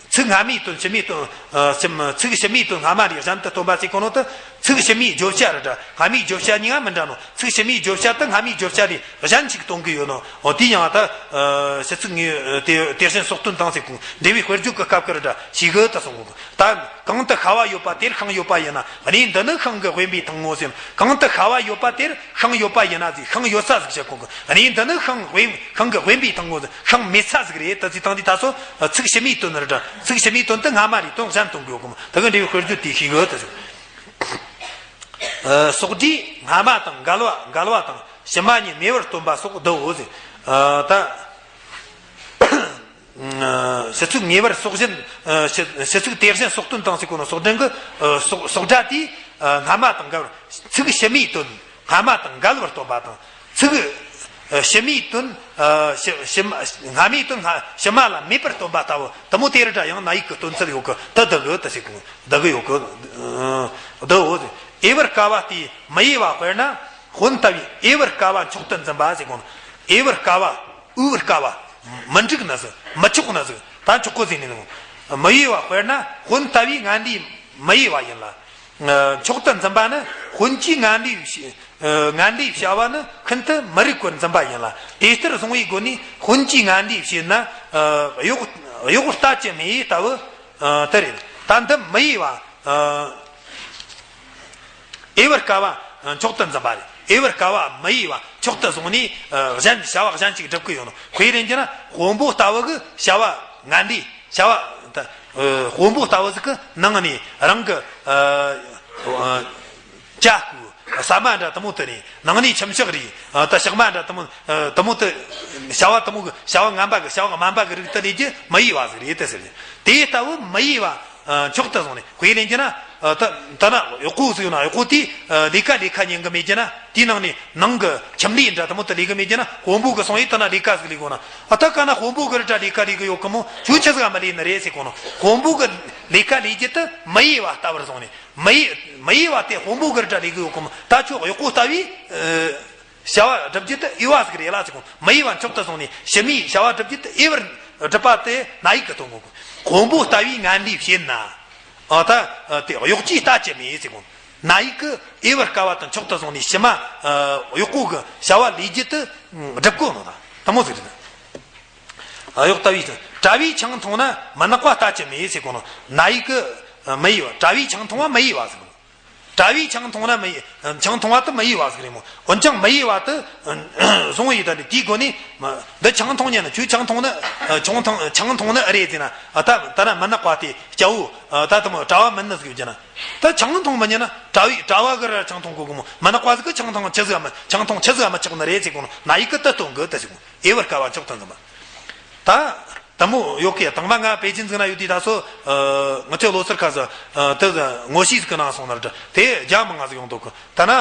ཚིག་སྔ་མའི་དོན་ཕྱི་མའི་དོན། ཨ། ཕྱི་མ། ཚིག་ཕྱི་མའི་དོན་སྔ་མ་ལས་གཞན་དུ་སྟོན་པ་ཟེར་གོ་ནོ་དེ། ཚིག་ཕྱི་མའི་བརྗོད་བྱ་རེད་དྲ། སྔ་མའི་བརྗོད་བྱ་གཉིས་ཀ་མི་འདྲ་ནོ། ཚིག་ཕྱི་མའི་བརྗོད་བྱ་དེ་སྔ་མའི་བརྗོད་བྱ་ལས་གཞན་ཞིག་སྟོན་གི་ཡོད་ནོ། འོ་དེ་ཡང་ད། ཨ། ཕྱི་ཚིག་ངེས། ཨ། དེ་དེ་བཞིན་སོགས་དོན་དང་ཟེར་གོ། འགྲེལ་བའི་དཔེར་བརྗོད་ཀྱི་སྐབས་ཀྱི་རེད་དྲ་ཞིག་གི་ད་གསུང་གོ། ད་གང་དུ་ཤ་བ་ཡོད་པ་དེར་ཤིང་ཡོད་པ་ཡིན་ན། གནས་འདི་ནི་ཤིང་གི་དབེན་པའི་ཐང་ངོ་ཟེར། གང་དུ་ཤ་བ་ཡོད་པ་དེར་ཤིང་ཡོད་པ་ཡིན་ན་ཟེར། ཤིང་ཡོད་ས་ཟིག་བཤད་གོ་གི། གནས་འདི་ནི་ཤིང་དབེན། ཤིང་གི་དབེན་པའི་ཐང་ངོ་ཟེར། ཤིང་མེད་ས་ཟིག་རེད། ད་ཟེར་སྟངས་འདི་ད་སོ་ཚིག་ཕྱི་མའི་དོན་རེད་དྲ། ཚིག་ཕྱི་མའི་དོན་དེ་སྔ་མ་ལས་དོན་གཞན་སྟོན་གི་ཡོད་གི་མོ། ད་གི་འགྲེལ་བའི་དཔེར་བརྗོད་དེ་ཤེས་གི་ད་ཟེར། ཨ། སོགས་སྒྲས་སྔ་མ་དང་འགལ་བ། འགལ་བ་དང་ཕྱི་མ་གཉིས་མེད་པར་སྟོན་པ་སོགས་འདིའོ་ཟེར། ཨ། ད། ཕྱི་ཚིག་ངེས་པར་སོགས་བཞིན། ཕྱི་ཕྱི་ཚིག་དེ་བཞིན་སོགས་དོན་དང་ཟེར་གོ་ནོ་སོགས་དོན་གྱི། ཨ། སོགས་སོགས་སྒྲ་དེ། ཨ། སྔ་མ་དང་འགལ་བར། ཚིག་ཕྱི་མའི་དོན་སྔ་མ་དང་འགལ་བར་སྟོན་པ་དང་། ཚིག་ཨ། ཕྱི་མའི་དོན། ཨ། ཕྱི་ཕྱི་མ། སྔ་མའི་དོན་སྔ་ཕྱི་མ་ལ་མེད་པར་སྟོན་པ་ལྟ་བུ་དེ་མོ་དེ་རེད་དྲ། ཡང་ན་ཡིག་གི་སྟོན་ཚུལ་ཡོད་གི། དེ་འདི་གི་དེ་ཟེར་གོ། འདི་གི་ཡོད་གི། ཨ། འདིའོ། དབྱེ་བར་དཀའ་བ་སྟེ་མི་དབྱེ་བ། དཔེར་ན་སྤུན་ལྟ་བུའི་དབྱེ་བར་དཀའ་བ་མཆོག་ཏུ་འཛིན་པ་ཟེར་གོ་ནོ། དབྱེ་བར་དཀའ་བ། དབྱེ་བར་དཀའ་བ། མི་འགྲིག་ན་ཟིག་མི་ཆོག་ན་ཟིག་ད་ཆོག་གོ་ཟེར་ནས་ནོ། མི་དབྱེ་བ། དཔེར་ན་སྤུན་ལྟ་བུའི་ངན་ལུས་མི་དབྱེ་བ་ཡིན་ལ། ཨ། མཆོག་ཏུ་འཛིན་པ་ནི་སྤུན་གྱི་ངན་ལུས་བྱ། ཨ། ངན་ལུས་བྱ་བ་ནི་ཤིན་ཏུ་མི་རིགས་པར་འཛིན་པ་ཡིན་ལ། དེ་ལྟར་གསུངས་པའི་སྒོ་ནས་སྤུན་གྱི་ངན་ལུས་བྱེད་ན། ཨ། གཡོག་གཡོག་ལྟ་ཅི་སྨོས་ལྟ་བུ། ཨ། དེ་རེད། ད་འདི་མི་དབྱེ་བ། ཨ། དབྱེ་བར་དཀའ་བ་མཆོག་ཏུ་འཛིན་པ་རེད། དབྱེ་བར་དཀའ་བ་མི་དབྱེ་བ་མཆོག་ཏུ་བཟུང་ནས། ཨ། གཞན་བྱ་བ་གཞན་ཅིག་སྒྲུབ་གི་ཡོད་ནོ། དཔེ་ལེན་རྒྱུ་ན་དཔོན་པོ་ལྟ་བུ་གི་བྱ་བ་ངན་ལུས། བྱ་བ་ད། ཨ། དཔོན་པོ་ལྟ་བུ་ཟིག་གི་ནང་ནས་རང་གི། ཨ། ཨ། ལྕགས་སྐུ་ཟ་མ་འདྲ་དེ་མོ་དེ་ནས། ནང་ནས་ཁྱི་ཤག་རིགས། ཨ། ད་ཤག་མ་འདྲ་དེ་མོ། ཨ། དེ་མོ་དེ། བྱ་བ་དེ་མོ་གི་བྱ་བ་ངན་པ་གི་བྱ་བ་དམན་པ་གི་རིགས་དེ་ལས་རྒྱུ་མི་དབྱེ་བ་ཟིག་རེད་དེ་ཟེར། དེ་ལྟ་བུ་མི་དབྱེ་བ། ཨ། མཆོག་ཏུ་བཟུང་ནས། དཔེ་ལེན་རྒྱུ་ན། ཨ། ད་ད་ན་གཡོག་པོ་ཟིག་ཡོད་ན། གཡོག་པོ་དེས། ཨ། ལས་ཀ་ལས་ཁ་ཉན་གི་མེད་རྒྱུ་ན། དེའི་ནང་ནས་ནང་གི་ཁྱིམ་ལས་འདྲ་དེ་མོ་དེ་ལས་གི་མེད་རྒྱུ་ན། དཔོན་པོ་གི་སོང་ཡས་ད་ན་ལས་ཀ་ཟིག་ལས་གོ་ན། ཨ། ད་ག་ན་དཔོན་པོ་གི་རེད་དྲ་ལས་ཀ་ལས་གི་ཡོད་གི་མོ། ཁྱོད་ཆི་ཟིག་ག་མི་ལས་ནི་རེད་ཟེར་གོ་ནོ། དཔོན་པོ་གི་ལས་ཀ་ལས་རྒྱུ་དེ་མི་དབྱེ་བ་ལྟ་བུར་བཟུང་ནས། མི་དབྱེ་མི་དབྱེ་བ་དེ་དཔོན་པོ་གི་རེད་དྲ་ལས་གི་ཡོད་གི་མོ། ད་ཁྱོད་གཡོག་པོ་ལྟ་བུའི། ཨ། བྱ་བ་སྒྲུབ་རྒྱུ་དེ་དབྱེ་བ་ཟིག་རེད་ལ་ཟེར་གོ། མི་དབྱེ་བ་མཆོག་ཏུ་བཟུང་ནས་ཕྱི་མའི་བྱ་བ་སྒྲུབ་རྒྱུ་དེ་དབྱེ་བར་སྒྲུབ་པ་དེ་ན་ཡིག་གི་སྟོན་གོ། དཔོན་པོ་ལྟ་བུའི་ངན་ལུས་བྱེད་ན། ཨ། ད། ཨ། དེ་གཡོག་གིས་ལྟ་ཅི་སྨོས་ཟེར་གོ། ན་ཡིག་གི་དབྱེ་བར་དཀའ་བ་དང་མཆོག་ཏུ་བཟུང་ནས་ཕྱི་མ། ཨ། གཡོག་པོ་གི་བྱ་བ་ལས་རྒྱུ་དེ་སྒྲུབ་གོ་ནོ་ད་དེ་མོ་ཟིག་རེད། ཨ། གཡོག་ལྟ་བུའི་གྲྭ་བས་ཆང་འཐུང་ན་མི་ནག་པ་ལྟ་ཅི་སྨོས་ཟེར་གོ་ནོ། ན་ཡིག་གི། ཨ། མི་དབྱེ་བ། གྲྭ་བས་ཆང་འཐུང་བ་མི་དབྱེ་བ་ཟེར་གོ། གྲྭ་བས་ཆང་འཐུང་ན་མི་དབྱེ། ཆང་འཐུང་བ་དེ་མི་དབྱེ་བ་ཟིག་རེད་མོ། འོན་ཀྱང་མི་དབྱེ་བ་དེ་བཟུང་ཡས་ད་ནི་དེའི་སྒོ་ནས། འདི་ཆང་འཐུང་ཉན་ན། ཁྱོད་ཆང་འཐུང་ནི། ཆང་འཐུང་ཆང་འཐུང་ནི་ཨེ་རེད་ཟེར་ན། ཨ། ད་ད་ན་མི་ནག་པ་དེ་སྐྱ་བོ། ཨ། ད་དེ་མོ་གྲྭ་བ་མིན་ནི་ཟིག་ཡོད་རྒྱུ་ན། ད་ཆང་འཐུང་མི་ཉན་ན་གྲྭ་བས་གྲྭ་བ་གི་ར་ཆང་འཐུང་གོ་གི་མོ། མི་ནག་པ་ཟིག་གི་ཆང་འཐུང་ཆི་ཟིག་ག་མི། ཆང་འཐུང་ཆི་ཟིག་ག་མི་ཆོག་ནི་རེད་ཟེར་གོ་ནོ། ན་ཡིག་གི་དེ་སྟོན་གི་དེ་ཟེར་གོ། དབྱེ་བར་དཀའ་བ་མཆོག་ཏུ་འཛིན་པ། ད་དེ་མོ་ཡོད་གི། དང་མ་ང་པེ་ཅིན་ཟིག་ན་ཡོད་དུས་ད་སོ། ཨ། ང་ཚོའི་ལོ་སར་ཁ་ཟིག་ཨ། དེ་ངོ་ཤེས་ཟིག་གི་ནང་སོང་ན་རེད་དྲ། དེ་རྒྱ་མི་ང་ཟིག་ཡོང་འདུག་གི། ད་ན་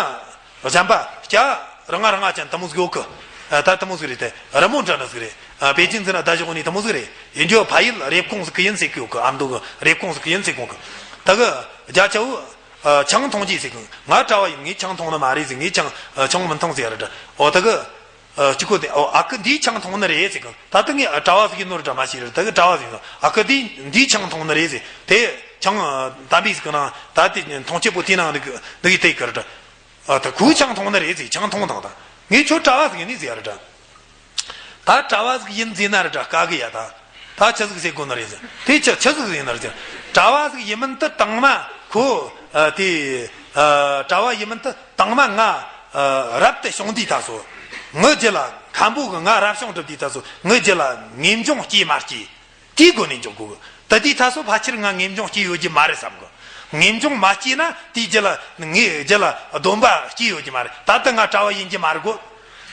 གཞན་པ་སྐྱ་ར་ང་ར་ང་ཅན་དེ་མོ་ཟིག་ཡོད་གི། ཨ། ད་དེ་མོ་ཟིག་རེད་དེ། རི་མོ་འདྲ་ནི་ཟིག་རེད། ཨ། པེ་ཅིན་ཟིག་ན་ད་ཞོག་ནི་དེ་མོ་ཟིག་རེད། ཡིན་རྒྱུ་ཕ་ཡུལ་རེབ་གོང་ཟིག་གི་ཡིན་ཟེར་གི་ཡོད་གི། ཨ་མདོ་གི་རེབ་གོང་ཟིག་གི་ཡིན་ཟེར་གོ་གི། ད་གི་རྒྱ་ཆ་བོ། ཨ། ཆང་འཐུང་རྒྱུ་ཟེར་གི། ང་གྲྭ་བ་ཡིན། ངས་ཆང་འཐུང་ནི་མ་རེད་ཟེར། ངས་ཆང་། ཨ། ཆང་མི་འཐུང་ཟེར་ར་དྲ། འོ་ད་གི། ཨ། གཅིག་གོ་དེ། ཨོ། ཨ་ཁུ་འདིས་ཆང་འཐུང་ནི་རེད་ཟེར་གི། ད་ལྟ་ངས་གྲྭ་བ་ཟིག་ཡིན་ནོ་ར་དྲ་མ་ཤེས་ར། ད་གི་གྲྭ་བ་ཟིག་ཡིན་ནོ། ཨ་ཁུ་འདིས་འདིས་ཆང་འཐུང་ནི་རེད་ཟེར། དེ་ཆང་། ཨ། དམ་པའི་ཟིག་གི་ནང་ད་དེ་འཐུང་ཆེ་པོ་དེ་ནང་འདུག་འདུག་ཡི་དེ་གི་ར་དྲ། ཨ། ད་ཁོས་ཆང་འཐུང་ནི་རེད་ཟེར། ཆང་འཐུང་དང་ད། ངས་ཁྱོད་གྲྭ་བ་ཟིག་ཡིན་ནི་ཟེར་ར་དྲ། ད་གྲྭ་བ་ཟིག་ཡིན་ཟེར་ན་ར་དྲ་དཀའ་གི་ཡ། ད་ད་ཆི་ཟིག་ཟེར་དགོས་ནི་རེད་ཟེར། དེ་ཆི་ཆི་ཟིག་ཟེར་ན་ར་ཟེར། གྲྭ་བ་ཟིག་ཡིན་མིན་དེ་དང་མ་ཁོ། ཨ། དེ། ཨ། གྲྭ་བ་ཡིན་མིན་དེ། དང་མ་ང་། ཨ། རབ་ཏུ་བྱུང་དུས་ད་སོ། ངའི་རྒྱུད་ལ། མཁན་པོ་གིས་ང་རབ་བྱུང་སྒྲུབ་དུས་ད་སོ། ངའི་རྒྱུད་ལ་ངེས་འབྱུང་སྐྱེས་མ་སྐྱེས། དེའི་སྒོ་ནས་འཇོག་དགོས་གི། ད་དེའི་ད་སོ་ཕལ་ཆེར་ང་ངེས་འབྱུང་སྐྱེས་ཡོད་རྒྱུ་མ་རེད་བསམ་གི། ངེས་འབྱུང་མ་སྐྱེས་ན་དེའི་རྒྱུད་ལ། ངའི་རྒྱུད་ལ་སྡོམ་པ་སྐྱེས་ཡོད་རྒྱུ་མ་རེད། ད་ལྟ་ང་གྲྭ་བ་ཡིན་རྒྱུ་མ་རེད་གོ།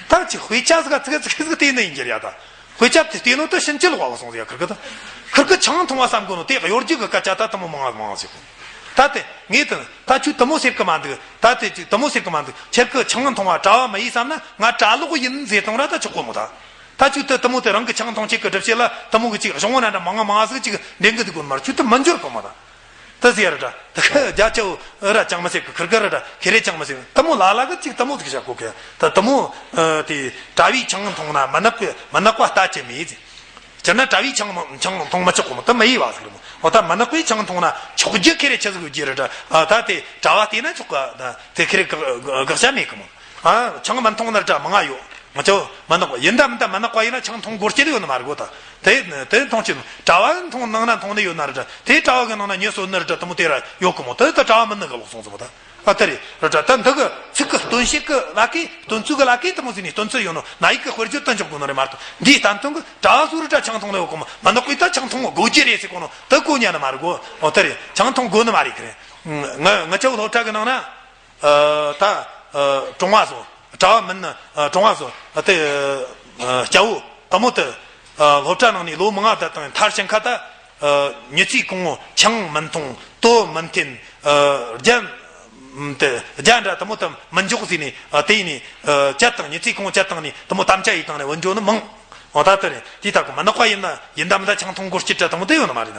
ད་ཅི་དཔེ་ཆ་ཟིག་ག་ཙི་གེ་ཙི་གེ་ཟིག་བལྟས་ནི་ཡིན་རྒྱུ་རེད་ཡ། ད་དཔེ་ཆ་དེ་བལྟས་ནོ་ད་ཕྱིན་ཅི་ལོག་པ་སོང་ཟིག་ཡ། ཁིར་གི་ད། ཁིར་གི་ཆང་འཐུང་བ་བསམ་གོ་ནོ་དེ་གཡོ་སྒྱུ་གི་སྐད་ཆ་ད་དེ་མོ་མང་ང་མང་ང་ཟིག་གོ། ད་དེ་ངས་དེ། ད་ཁྱོད་དེ་མོ་ཟེར་གི་མ་འདུག་ད་དེ་ཁྱོད་དེ་མོ་ཟེར་གི་མ་འདུག་ཁྱེད་ཀྱིས་ཆང་འཐུང་བ་གྲྭ་བ་མི་ཡིན་བསམ་ན་ང་གྲྭ་ལོག་ཡིན་ཟེར་བཏང་ར་ད་ཆོག་གོ་མོ་ད། ད་ཁྱོད་དེ་དེ་མོ་དེ་རང་གི་ཆང་འཐུང་ཆེད་ཀྱི་སྒྲུབ་བྱེད་ལ་དེ་མོ་གི་ཅིག་གཞུང་བ་ན་འདྲ་མང་ང་མང་ང་ཟིག་ཅིག་འདྲེན་གི་འདུག་གོ་མ་རེད། ཁྱོད་དེ་མི་འབྱོར་གོ་མོ་ད། དེ་ཟེར་ར་འདྲ། དེ་གི་རྒྱ་ཆེ་བོ་ར་ཅང་མི་ཟེར་གི། ཁིར་གི་ར་འདྲ། ཁེ་རེ་ཅང་མི་ཟེར་གི། དེ་མོ་ལ་ལ་གི་ཅིག་དེ་མོ་ཟིག་བྱ་གོ་གི། ད་དེ་མོ་ཨ་དེ་དྲ་བའི་ཆང་འཐུང་ན་མི་ནག་གི་མི་ནག་པ་ལྟ་ཅི་མེད་ཟེར། སྤྱིར་ན་དྲ་བའི་ཆང་ཆང་འཐུང་མི་ཆོག་གི་མོ། དེ་མི་ཡེ་བ་ཟིག་རེད་མོ། འོ་ད་མི་ནག་པའི་ཆང་འཐུང་ན་ཆོག་རྒྱུ་ཁེ་རེ་ཆི་ཟིག་ཡོད་རྒྱུ་རེད་འདྲ། ཨ་ད་དེ་དྲ་བ་བལྟས་ན་ཆོག་ག། ད་དེ་ཁེ་རེ་དགག་བྱ་མེད་གི་མོ། ཨ་ཆང་མི་འཐུང་ནི་ར་འདྲ་མང་ང་ཡོད། ང་ཚོ་མི་ནག་པ་ཡིན་ད་མིན་ད། མི་ནག་པ་ཡིན་ན་ཆང་འཐུང་དགོས་རྒྱུ་ཡོད་ནི་མ་རེད་གོ། ད་དེ་དེ་འཐུང་ཆེ་ནོ། དྲ་བ་འཐུང་ནང་ན་འཐུང་ནི་ཡོད་ན་ར་འདྲ། དེ་དྲ་བ་གི་ནང་ན་མྱི་གསོད་ནི་ར་འདྲ་དེ་མོ་དེ་ར་ཡོད་གི་མོ། དེ་ད་དྲ་བ་མིན་ནི་གི་ལོག་སོང་ཟིག་མོ། ད་ཨ་དེ་རེད་ར་འདྲ། ད་འདི་གི་ཚིག་གི་སྟོན་བཤད་གི་ལ་ཀའི་སྟོན་ཚུལ་གི་ལ་ཀའི་དེ་མོ་ཟིག་ནས་སྟོན་ཚུལ་ཡོད་ནོ་ན་ཡིག་གི་དཔེར་བརྗོད་དུ་འཇོག་དགོས་ནི་རེད་མ་གཏོགས། འདིའི་བསྟན་དོན་གི་དྲ་བ་སུ་ར་འདྲ་ཆང་འཐུང་ནི་ཡོད་གི་མོ། མི་ནག་པས་ད་ཆང་འཐུང་དགོས་རྒྱུ་རེད་ཟེར་གོ་ནོ་དེ་གོ་ཉན་ནི་མ་རེད་གོ། འོ་དེ་རེད། ཆང་འཐུང་དགོས་ནི་མ་རེད་གི་རེད། ང་ང་ཆོ་སློབ་གྲྭ་གི་ནང་ན། ཨ་ད་ཨ་གྲོང་བ་སོ། གྲྭ་བ་མིན་ཨ་གྲོང་བ་སོ། ཨ་དེ་ཨ་སྐྱ་བོ་དེ་མོ་དེ་ཨ་སློབ་གྲྭ་ནང་ནས་ལོ་མང་ང་བསྡད་བཏང་མཐར་ཕྱིན་ཁ་ད་ཨ་མྱི་ཚེ་གང་བོ་ཆང་མི་འཐུང་། དུག་མི་འཐེན། ཨ་རྒྱ་དེ་རྒྱ་འདྲ་དེ་མོ་དེ་མི་འཇོག་ཟེར་ནས། ཨ་དེ་ནས་ཨ་བཅད་བཏང་། མྱི་ཚེ་གང་བོ་བཅད་བཏང་ནས་དེ་མོ་དམ་བཅའ་ཡེ་བཏང་ནས་བུད་འགྲོ་ནི་མང་། འོ་ད་དེ་རེད། དེ་ད་གི་མི་ནག་པ་ཡིན་ན་ཡིན་ད་མིན་ད་ཆང་འཐུང་དགོས་རྒྱུ་འདྲ་དེ་མོ་དེ་ཡོད་ནི་མ་རེད་ན།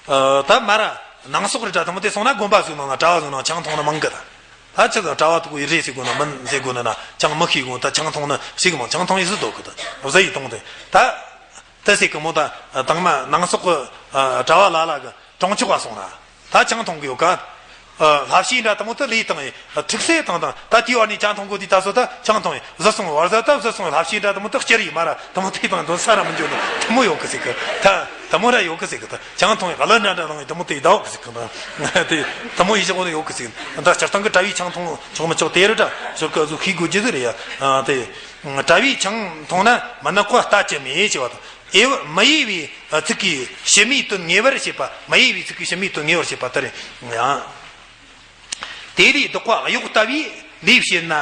ཨ་ད་མར་ར་ནང་སོག་རེ་འདྲ་དེ་མོ་དེ་སོང་ན་དགོན་པ་ཟིག་ནང་ན་གྲྭ་བ་ཟིག་ནང་ཆང་འཐུང་ན་མང་གི། ད་ད་ཆི་ཟིག་གྲྭ་བ་དེ་གོ་ཡི་རེད་ཟེར་དགོས་ན་མིན་ཟེར་དགོས་ན་ན་ཆང་མི་ཤེས་གོ། ད་ཆང་འཐུང་ན་ཤེས་གི་མོ། ཆང་འཐུང་ཡི་ཟིག་དོ་གི། ད་བཟའ་ཡི་གཏོང་དེ་ད་ད་ཟེར་གི་མོ། ད་དང་མ་ནང་སོག་གི་གྲྭ་བ་ལ་ལ་གི་གྲོང་ཆོག་ག་སོང་ན་ད་ཆང་འཐུང་གི་ཡོད་ག། ཨ་ལྷ་བཤེས་འདྲ་དེ་མོ་དེ་ལས་བཏང་ཡི་ཁྲིག་སེ་བཏང་བཏང་། ད་དེའི་བར་ནས་ཆང་འཐུང་གོ་དུས་ད་སོ་ད་ཆང་འཐུང་ཡི་བཟི་སོང་། བར་ཟ་ད་བཟི་སོང་། ལྷ་བཤེས་འདྲ་དེ་མོ་དེ་སྐྱུར་ཡི་མར་ར་དེ་མོ་དེ་བཏང་དོན་ས་ར་མི་འཇོག་ནི་དེ་མོ་ཡོད་གི་ཟེར་གི། ད་དེ་མོ་ར་ཡོད་གི་ཟེར་གི། ད་ཆང་འཐུང་ཡི་ག་ལ་འདྲ་འདྲ་བཏང་ཡི་དེ་མོ་དེ་ཡི་ད་ཡོད་གི་ཟེར་གི། ད་དེ་དེ་མོ་ཡི་ཞིག་གོ་ནི་ཡོད་གི་ཟེར་གི། ད་སྤྱིར་བཏང་གི་གྲྭ་བའི་ཆང་འཐུང་ཆོག་མི་ཆོག་དེ་རེད་ད། ཞོར་གི་གཟུགས་ཤེས་དགོས་རྒྱུ་ཟིག་རེད་ཡ། ཨ་དེ་གྲྭ་བའི་ཆང་འཐུང་ན་མི་ནག་པ་ལྟ་ཅི་མེད་ཅེས་པ་དང་། དབྱེ་བ་མི་དབྱེ་བའི་ཚིག་གིས་ཕྱི་མའི་དོན་ངེས་པར་བྱེད་པ། མི་དབྱེ་བའི་ཚིག་གིས་ཕྱི་མའི་དོན་ངེས་པར་བྱེད་པ་དེ་རེད་ཡང་། དེ་ལས་ལྡོག་པ་གཡོག་ལྟ་བུའི་ལས་བྱེད་ན།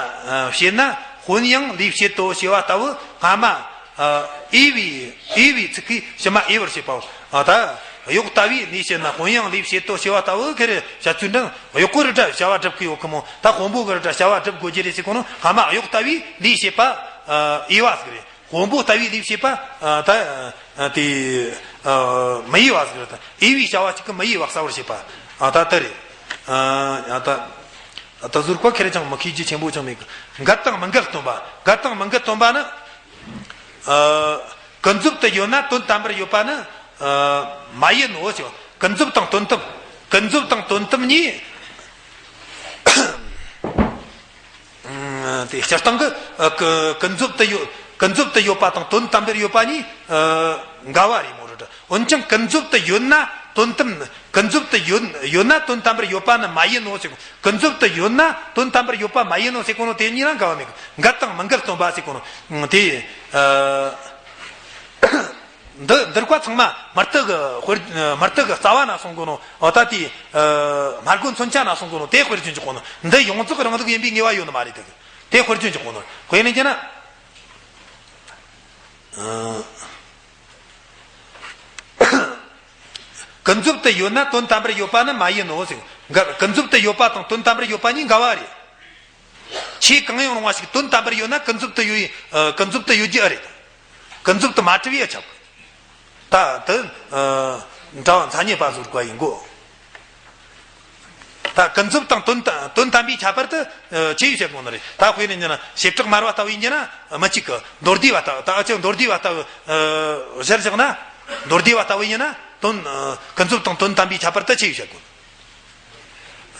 བྱེད་ན་དཔོན་ཡང་ལས་བྱེད་དོ་ཞེས་པ་ལྟ་བུ་སྔ་མ་དབྱེ་བའི་དབྱེ་བའི་ཚིག་གིས་ཕྱི་མ་དབྱེ་བར་བྱེད་པའོ། ཨ་ད་གཡོག་ལྟ་བུའི་ལས་བྱེད་ན་དཔོན་ཡང་ལས་བྱེད་དོ་ཞེས་པ་ལྟ་བུ་ཁེ་རེ་བྱ་ཚུལ་འདྲ་གཡོག་པོ་རི་འདྲ་བྱ་བ་སྒྲུབ་གི་ཡོད་གི་མོ། ད་དཔོན་པོ་གི་རི་འདྲ་བྱ་བ་སྒྲུབ་དགོས་རྒྱུ་རེད་ཟེར་གོ་ནོ། སྔ་མ་གཡོག་ལྟ་བུའི་ལས་བྱེད་པ་དབྱེ་བ་ཟིག་རེད། དཔོན་པོ་ལྟ་བུའི་ལས་བྱེད་པ་ཨ་ད་ཨ་དེ་ཨ་མི་དབྱེ་བ་ཟིག་རེད། ད་དབྱེ་བའི་བྱ་བ་གཅིག་གིས་མི་དབྱེ་བ་གསལ་བར་བྱེད་པ་ཨ་ད་དེ་རེད། ཨ་ཡ་ད་ད་ཟུར་བཀའ་ཁེར་ཅང་མི་ཤེས་རྒྱུ་ཆེན་པོ་ཅང་མེད་གི། འགལ་དང་མི་འགལ་སྟོན་པ། འགལ་དང་མི་འགལ་སྟོན་པ་ནི། ཨ་ཀུན་རྫོབ་ཏུ་ཡོད་ན་དོན་དམ་པར་ཡོད་པ་ནི་ཨ་མ་ཡིན་ནོ་ཞེས། ཀུན་རྫོབ་དང་དོན་དམ། ཀུན་རྫོབ་དང་དོན་དམ་གཉིས། ཨ་དེ་སྤྱིར་བཏང་གི་ཨ་ཀུ་ཀུན་རྫོབ་ཏུ་ཡོད། ཀུན་རྫོབ་ཏུ་ཡོད་པ་དང་དོན་དམ་པར་ཡོད་པ་གཉིས་ཨ་འགལ་བ་རེད་མོ་རེད། འོན་ཀྱང་ཀུན་རྫོབ་ཏུ་ཡོད་ན་དོན་དམ། ཀུན་རྫོབ་ཏུ་ཡོད་ཡོད་ན་དོན་དམ་པར་ཡོད་པ་ནི་མ་ཡིན་ནོ་ཟེར་གོ། ཀུན་རྫོབ་ཏུ་ཡོད་ན་དོན་དམ་པར་ཡོད་པ་མ་ཡིན་ནོ་ཟེར་གོ་ནོ་དེ་གཉིས་ལ་འགལ་བ་མེད་གི། འགལ་དང་མི་འགལ་སྟོན་པ་ཟེར་གོ་ནོ་དེ་ཨ། འདི་འདིར་བཀའ་ཚང་མ་མུ་སྟེགས་ཀྱི་དཔེར་མུ་སྟེགས་ཀྱི་རྩ་བ་ན་གསུང་གོ་ནོ། འོ་ད་དེ་ཨ་སྨྲ་སྒོ་མཚོན་ཆ་ན་གསུང་གོ་ནོ་དེ་དཔེར་བརྗོད་འཇོག་གོ་ནོ། འདི་ཡོངས་རྫོགས་རང་ལུགས་ཡིན་པའི་ངེས་པ་ཡོད་ནི་མ་རེད། དེ་དེ་དཔེར་བརྗོད་འཇོག་གོ་ནོ། དཔེར་ན་བྱས་ན། ཨ་ཀུན་རྫོབ་ཏུ་ཡོད་ན་དོན་དམ་པར་ཡོད་པ་ནི་མ་ཡིན་ནོ་ཟེར། འགལ། ཀུན་རྫོབ་ཏུ་ཡོད་པ་དང་དོན་དམ་པར་ཡོད་པ་གཉིས་འགལ་བ་རེད། ཆོས་གང་ཡང་རུང་བ་ཞིག་དོན་དམ་པར་ཡོད་ན་ཀུན་རྫོབ་ཏུ་ཡོད་ཡིན། ཨ་ཀུན་རྫོབ་ཏུ་ཡོད་རྒྱུ་ཨེ་རེད། ཀུན་རྫོབ་ཏུ་མ་གྲུབ་ཡ་ཁྱབ། ད་དེ་ཨ་འདྲ་བ་མཚན་ཉིད་པ་ཟུར་བཀའ་ཡིན་གོ། ད་ཀུན་རྫོབ་དང་དོན་དམ་དོན་དམ་པའི་ཁྱད་པར་དུ་ཨ་ཆི་ཡིས་བཤད་དགོས་ནི་རེད། ད་དཔེར་ན་བྱས་ན་བྱེ་བྲག་སྨྲ་བ་ལྟ་བུ་ཡིན་རྒྱུ་ན་མི་གཅིག་གི། མདོ་སྡེ་བ་ལྟ་བུ། ད་ཨ་ཅག་མདོ་སྡེ་བ་ལྟ་བུ་ཨ་གཞིར་བཞག་ན། མདོ་སྡེ་བ་ལྟ་བུ་ཡིན་རྒྱུ་ན་དོན་ཨ་ཀུན་རྫོབ་དང་དོན་དམ་པའི་ཁྱད་པར་དུ་ཆི་ཡིས་བཤད་དགོས།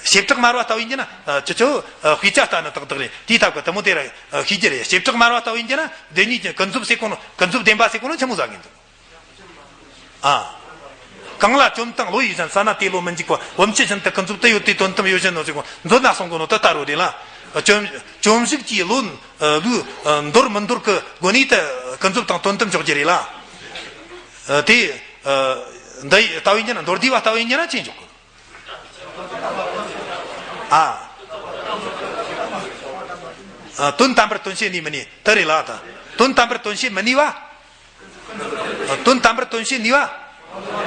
བྱེ་བྲག་སྨྲ་བ་ལྟ་བུ་ཡིན་རྒྱུ་ན་ཨ་ཁྱེད་ཚོ་ཨ་དཔེ་ཆ་ལྟ་ན་ཏག་ཏག་རེད། དེའི་ཐབས་ཀྱིས་དེ་མོ་དེ་ར་ཨ་ཤེས་རྒྱུ་རེད། བྱེ་བྲག་སྨྲ་བ་ལྟ་བུ་ཡིན་རྒྱུ་ན་དེ་གཉིས་ཀྱི་ཀུན་རྫོབ་ཟེར་གོ་ནོ། ཀུན་རྫོབ་བདེན་པ་ཟེར་གོ་ནོ་ཆི་མོ་ཟ་གི་འདུག། ཨ། གང་ལ་བཅོམ་དང་བློ་ཡིས་ཟིན། ས་ན་དེ་བློ་མི་འཇིག་པ། བུམ་ཆུ་བཞིན་དུ་ཀུན་རྫོབ་ཏུ་ཡོད་དེ་དོན་དམ་ཡོད་བཞིན་ནོ་ཟེར་གོ། མཛོད་ན་གསུང་གོ་ནོ་དེ་ལྟ་བུ་རེད་ལ། བཅོམ་བཅོམ་གཞུག་གི་བློ་ལུགས་འདོར་མི་འདོར་གི་སྒོ་ནས་དེ་ཀུན་རྫོབ་དང་དོན་དམ་འཇོག་རྒྱུ་རེད་ལ། དེ་འདི་ལྟ་བུ་ཡིན་རྒྱུ་ན། མདོ་སྡེ་བ་ལྟ་བུ་ཡིན་རྒྱུ་ན་ཅི་འཇོག་གི། ཨ། ཨ། དོན་དམ་པར་དོན་བྱེད་ནུས་མི་ནུས་དེ་རེད་ལ། ད་དོན་དམ་པར་དོན་བྱེད་མི་ནུས་པ། དོན་དམ་པར་དོན་བྱེད་ནུས་པ།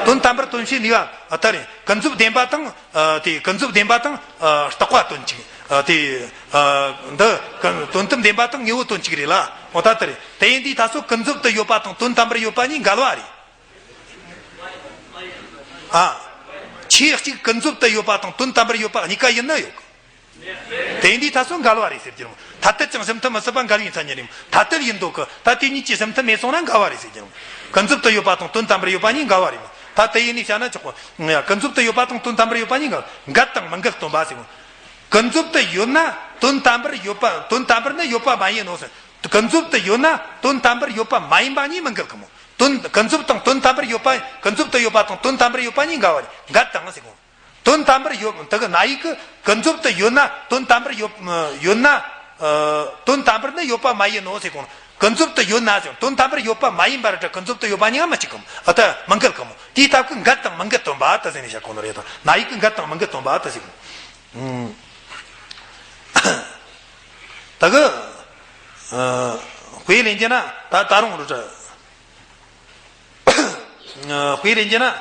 དོན་དམ་པར་དོན་བྱེད་ནུས་པ། ཨ། དེ་རེད། ཀུན་རྫོབ་བདེན་པ་དང་། ཨ། དེ་ཀུན་རྫོབ་བདེན་པ་དང་། ཨ། རྟག་པ་དོན་གཅིག། ཨ། དེ། ཨ། འདི་ཀུན་དོན་དམ་བདེན་པ་དང་དངོས་པོ་དོན་གཅིག་རེད་ལ། འོ་ད་དེ་རེད། དེ་ཡིན་དུས་ད་སོ་ཀུན་རྫོབ་ཏུ་ཡོད་པ་དང་དོན་དམ་པར་ཡོད་པ་གཉིས་འགལ་བ་རེད། ཨ། ཆོས་གཅིག་ཀུན་རྫོབ་ཏུ་ཡོད་པ་དང་དོན་དམ་པར་ཡོད་པ་གཉིས་ཀ་ཡིན་ན་ཡོད་གི། དེ་ཡིན་དུས་ད་སོ་འགལ་བ་རེད་ཟེར་གྱི་རེད། ཐ་དད་ཅིང་གཞི་མཐུན་མི་སྲིད་པ་འགལ་བའི་མཚན་ཉིད་རེད། ཐ་དད་ཡིན་འདུག་གི། ད་དེ་གཉིས་ཀྱི་གཞི་མཐུན་མེད་སོང་ན་འགལ་བ་རེད་ཟེར་གྱི་རེད། ཀུན་རྫོབ་ཏུ་ཡོད་པ་དང་དོན་དམ་པར་ཡོད་པ་གཉིས་འགལ་བ་རེད། ད་དེ་ཡིན་ནས་བཤད་ན་ཆོག་གི། ཀུན་རྫོབ་ཏུ་ཡོད་པ་དང་དོན་དམ་པར་ཡོད་པ་གཉིས་འགལ། འགལ་དང་མི་འགལ་སྟོན་པ་ཟེར་གོ། ཀུན་རྫོབ་ཏུ་ཡོད་ན་དོན་དམ་པར་ཡོད་པ། དོན་དམ་པར་ནི་ཡོད་པ་མ་ཡིན་ནོ་ཟེར། ཀུན་རྫོབ་ཏུ་ཡོད་ན་དོན་དམ་པར་ཡོད་པ་མ་ཡིན་པ་གཉིས་མི་འགལ་གི་མོ། དོན་ཀུན་རྫོབ་དང་དོན་དམ་པར་ཡོད་པ། ཀུན་རྫོབ་ཏུ་ཡོད་པ་དང་དོན་དམ་པར་ཡོད་པ་གཉིས་འགལ་བ་རེད། འགལ་དང་ཟེར་གོ། དོན་དམ་པར་ཡོད། དེ་གི་ན་ཡིག་གི་ཀུན་རྫོབ་ཏུ་ཡོད་ན་དོན་དམ་པར་ཡོད། ཡོད་ན། ཨ། དོན་དམ་པར་ནི་ཡོད་པ་མ་ཡིན་ནོ་ཟེར་གོ། ཀུན་རྫོབ་ཏུ་ཡོད་ན་ཟེར། དོན་དམ་པར་ཡོད་པ་མ་ཡིན་པ་རེད་དྲ། ཀུན་རྫོབ་ཏུ་ཡོད་པ་གཉིས་ཀ་མི་གཅིག་གམ། ཨ། ད་མི་འགལ་གམ། དེའི་སྟབས་ཀྱིས་འགལ་དང་མི་འགལ་སྟོན་པ་ད་ཟེར་ནས་བཤད་གོ་ནོ་རེད་དང་། ན་ཡིག་གི་འགལ་དང་མི་འགལ་སྟོན་པ་ད་ཟེར་གོ། ཨུམ། ད་གི། ཨ། དཔེ་ལེན་རྒྱུ་ན་ད་ད་རུང་རུ་དྲ། ཨ། དཔེ་ལེན་རྒྱུ་ན། ཨ།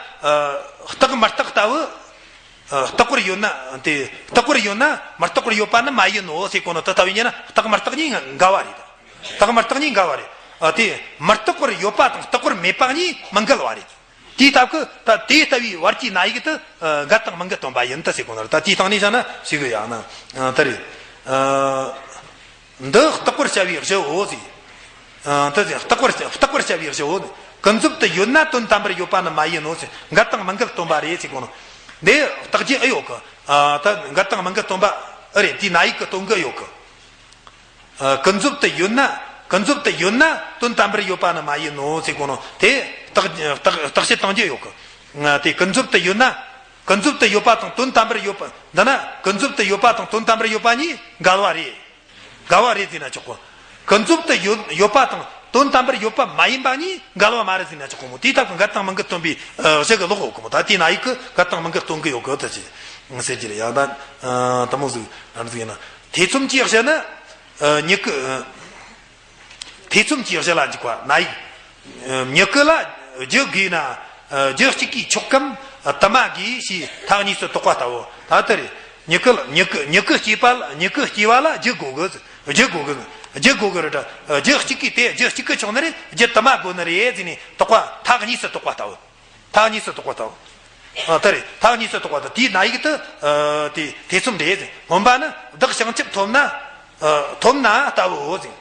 རྟག་མི་རྟག་ལྟ་བུ། ཨ། རྟག་པར་ཡོད་ན་དེ། རྟག་པར་ཡོད་ན་མི་རྟག་པར་ཡོད་པ་ནི་མ་ཡིན་ནོ་ཟེར་གོ་ནོ་དེ་ལྟ་བུ་ཡིན་ན་རྟག་མི་རྟག་གཉིས་འགལ་བ་རེད། རྟག་མི་རྟག་གཉིས་འགལ་བ་རེད། ཨ། དེ་མི་རྟག་པར་ཡོད་པ་དང་རྟག་པར་མེད་པ་གཉིས་མི་འགལ་བ་རེད། དེའི་སྟབས་ཀྱིས་ད་དེ་ལྟ་བུའི་བར་གྱི་ན་ཡིག་དེ། ཨ། འགལ་དང་མི་འགལ་སྟོན་པ་ཡིན་ད་ཟེར་གོ་ནོ་རེད། ད་དེའི་སྟེང་ནས་བཤད་ན་ཞིག་གི་ཡང་ན། ཨ། ད་རེད། ཨ། འདི་རྟག་པར་བྱ་བའི་གཞིའོ་ཟེར། ཨ། འདི་ཟེར་རྟག་པར་རྟག་པར་བྱ་བའི་གཞིའོ། ཀུན་རྫོབ་ཏུ་ཡོད་ན་དོན་དམ་པར་ཡོད་པ་ནི་མ་ཡིན་ནོ་ཟེར། འགལ་དང་མི་འགལ་སྟོན་པ་རེད་ཟེར་གོ་ནོ། འདི་རྟགས་ཀྱི་ཨེ་ཡོད་གི། ཨ། ད་འགལ་དང་མི་འགལ་སྟོན་པ་ཨེ་རེད། དེའི་ན་ཡིག་གི་སྟོན་གི་ཡོད་གི། ཨ། ཀུན་རྫོབ་ཏུ་ཡོད་ན། ཀུན་རྫོབ་ཏུ་ཡོད་ན་དོན་དམ་པར་ཡོད་པ་ནི་མ་ཡིན་ནོ་ཟེར་གོ་ནོ་དེ་རྟགས་རྟགས་རྟགས་བཤད་གཏང་རྒྱུ་ཡོད་གི། ཨ། དེ་ཀུན་རྫོབ་ཏུ་ཡོད་ན། ཀུན་རྫོབ་ཏུ་ཡོད་པ་དང་དོན་དམ་པར་ཡོད་པ། འདི་ན་ཀུན་རྫོབ་ཏུ་ཡོད་པ་དང་དོན་དམ་པར་ཡོད་པ་གཉིས་འགལ་བ་རེད། འགལ་བ་རེད་ཟེར་ན་ཆོག་གོ། ཀུན་རྫོབ་ཏུ་ཡོད་ཡོད་པ་དང་དོན་དམ་པར་ཡོད་པ་མ་ཡིན་པ་གཉིས་འགལ་བ་མ་རེད་ཟེར་ན་ཆོག་གོ་མོ། དེའི་སྟབས་ཀྱིས་འགལ་དང་མི་འགལ་སྟོན་པའི། ཨ། གཞི་གི་ལོག་ཡོད་གོ་མོ། ད་དེའི་ན་ཡིག་གིས་འགལ་དང་མི་འགལ་སྟོན་གི་ཡོད་གི་ད་ཅི་ཟེར་གྱི་རེད། ཡང་ད། ཨ། དེ་མོ་ཟིག་ཨ་ཟིག་ཡིན་ན། ཐེ་ཚོམ་གྱི་གཞི་ནི། ཨ། མྱུ་གུ། ཨ། ཐེ་ཚོམ་གྱི་གཞི་ལ་འཇུག་པ་ན་ཡིག། ཨ། མྱུ་གུ་ལ་རྒྱུ་དགོས་ན། ཨ། རྒྱུ་གཅིག་གིས་ཆོག་གམ། ཨ། དུ་མ་དགོས་ཞེས་མཐའ་གཉིས་སུ་དོགས་པ་ལྟ་བུ། ད་ལྟ་རེད། མྱུ་གུ་ལ་མྱུ་གུ་མྱུ་གུ་སྐྱེས་པ་ལ། མྱུ་གུ་སྐྱེས་པ་ལ་རྒྱུ་དགོས་གི། རྒྱུ་དགོས་གི། རྒྱུ་དགོས་གི་རེད་དྲ། རྒྱུ་གཅིག་གིས་དེ་རྒྱུ་གཅིག་གིས་ཆོག་ནི་རེད། རྒྱུ་དུ་མ་དགོས་ནི་རེད་ཟེར་ནས་དོགས་པ། མཐའ་གཉིས་སུ་དོགས་པ་ལྟ་བུ། མཐའ་གཉིས་སུ་དོགས་པ་ལྟ་བུ། ཨ། ད་རེད། མཐའ་གཉིས་སུ་དོགས་པ་ལྟ་བུ། དེའི་ན་ཡིག་དེ། ཨ། དེ་ཐེ་ཚོམ་རེད་ཟེར། སྨོན་པ་ནི་བདག་བྱང་ཆུབ་ཐོབ་ན། ཨ། ཐོབ་ན་ལྟ་བུའོ་ཟེར།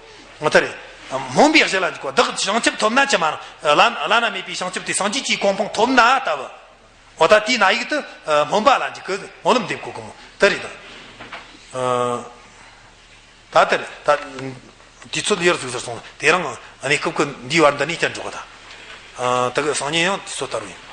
ཨ། ད་རེད། སྨོན་པའི་གཞི་ལ་འཇུག་པ། བདག་བྱང་ཆུབ་ཐོབ་ན་ཅི་མ་རུང་། བླ་བླ་ན་མེད་པའི་བྱང་ཆུབ་དེ་སངས་རྒྱས་ཀྱི་གོ་འཕང་ཐོབ་ན་ལྟ་བུ། འོ་ད་དེའི་ན་ཡིག་དེ། ཨ། སྨོན་པ་ལ་འཇུག་གི། སྨོན་ལམ་འདེབས་དགོས་གི་མོ། ད་རེད་ད། ཨ། ད་ལྟ་རེད་ད། དུས་ཚོད་ཡར་ཟུག་ཟེར་སོང་། དེ་རིང་གནས་སྐབས་ཀྱི་འདིའི་བར་འདི་ནས་བསྐྱལ་འགྲོ་གི་ད། ཨ། ད་གི་སང་ཉིན་ཡང་དུས་ཚོད་ལྟར་ཡིན།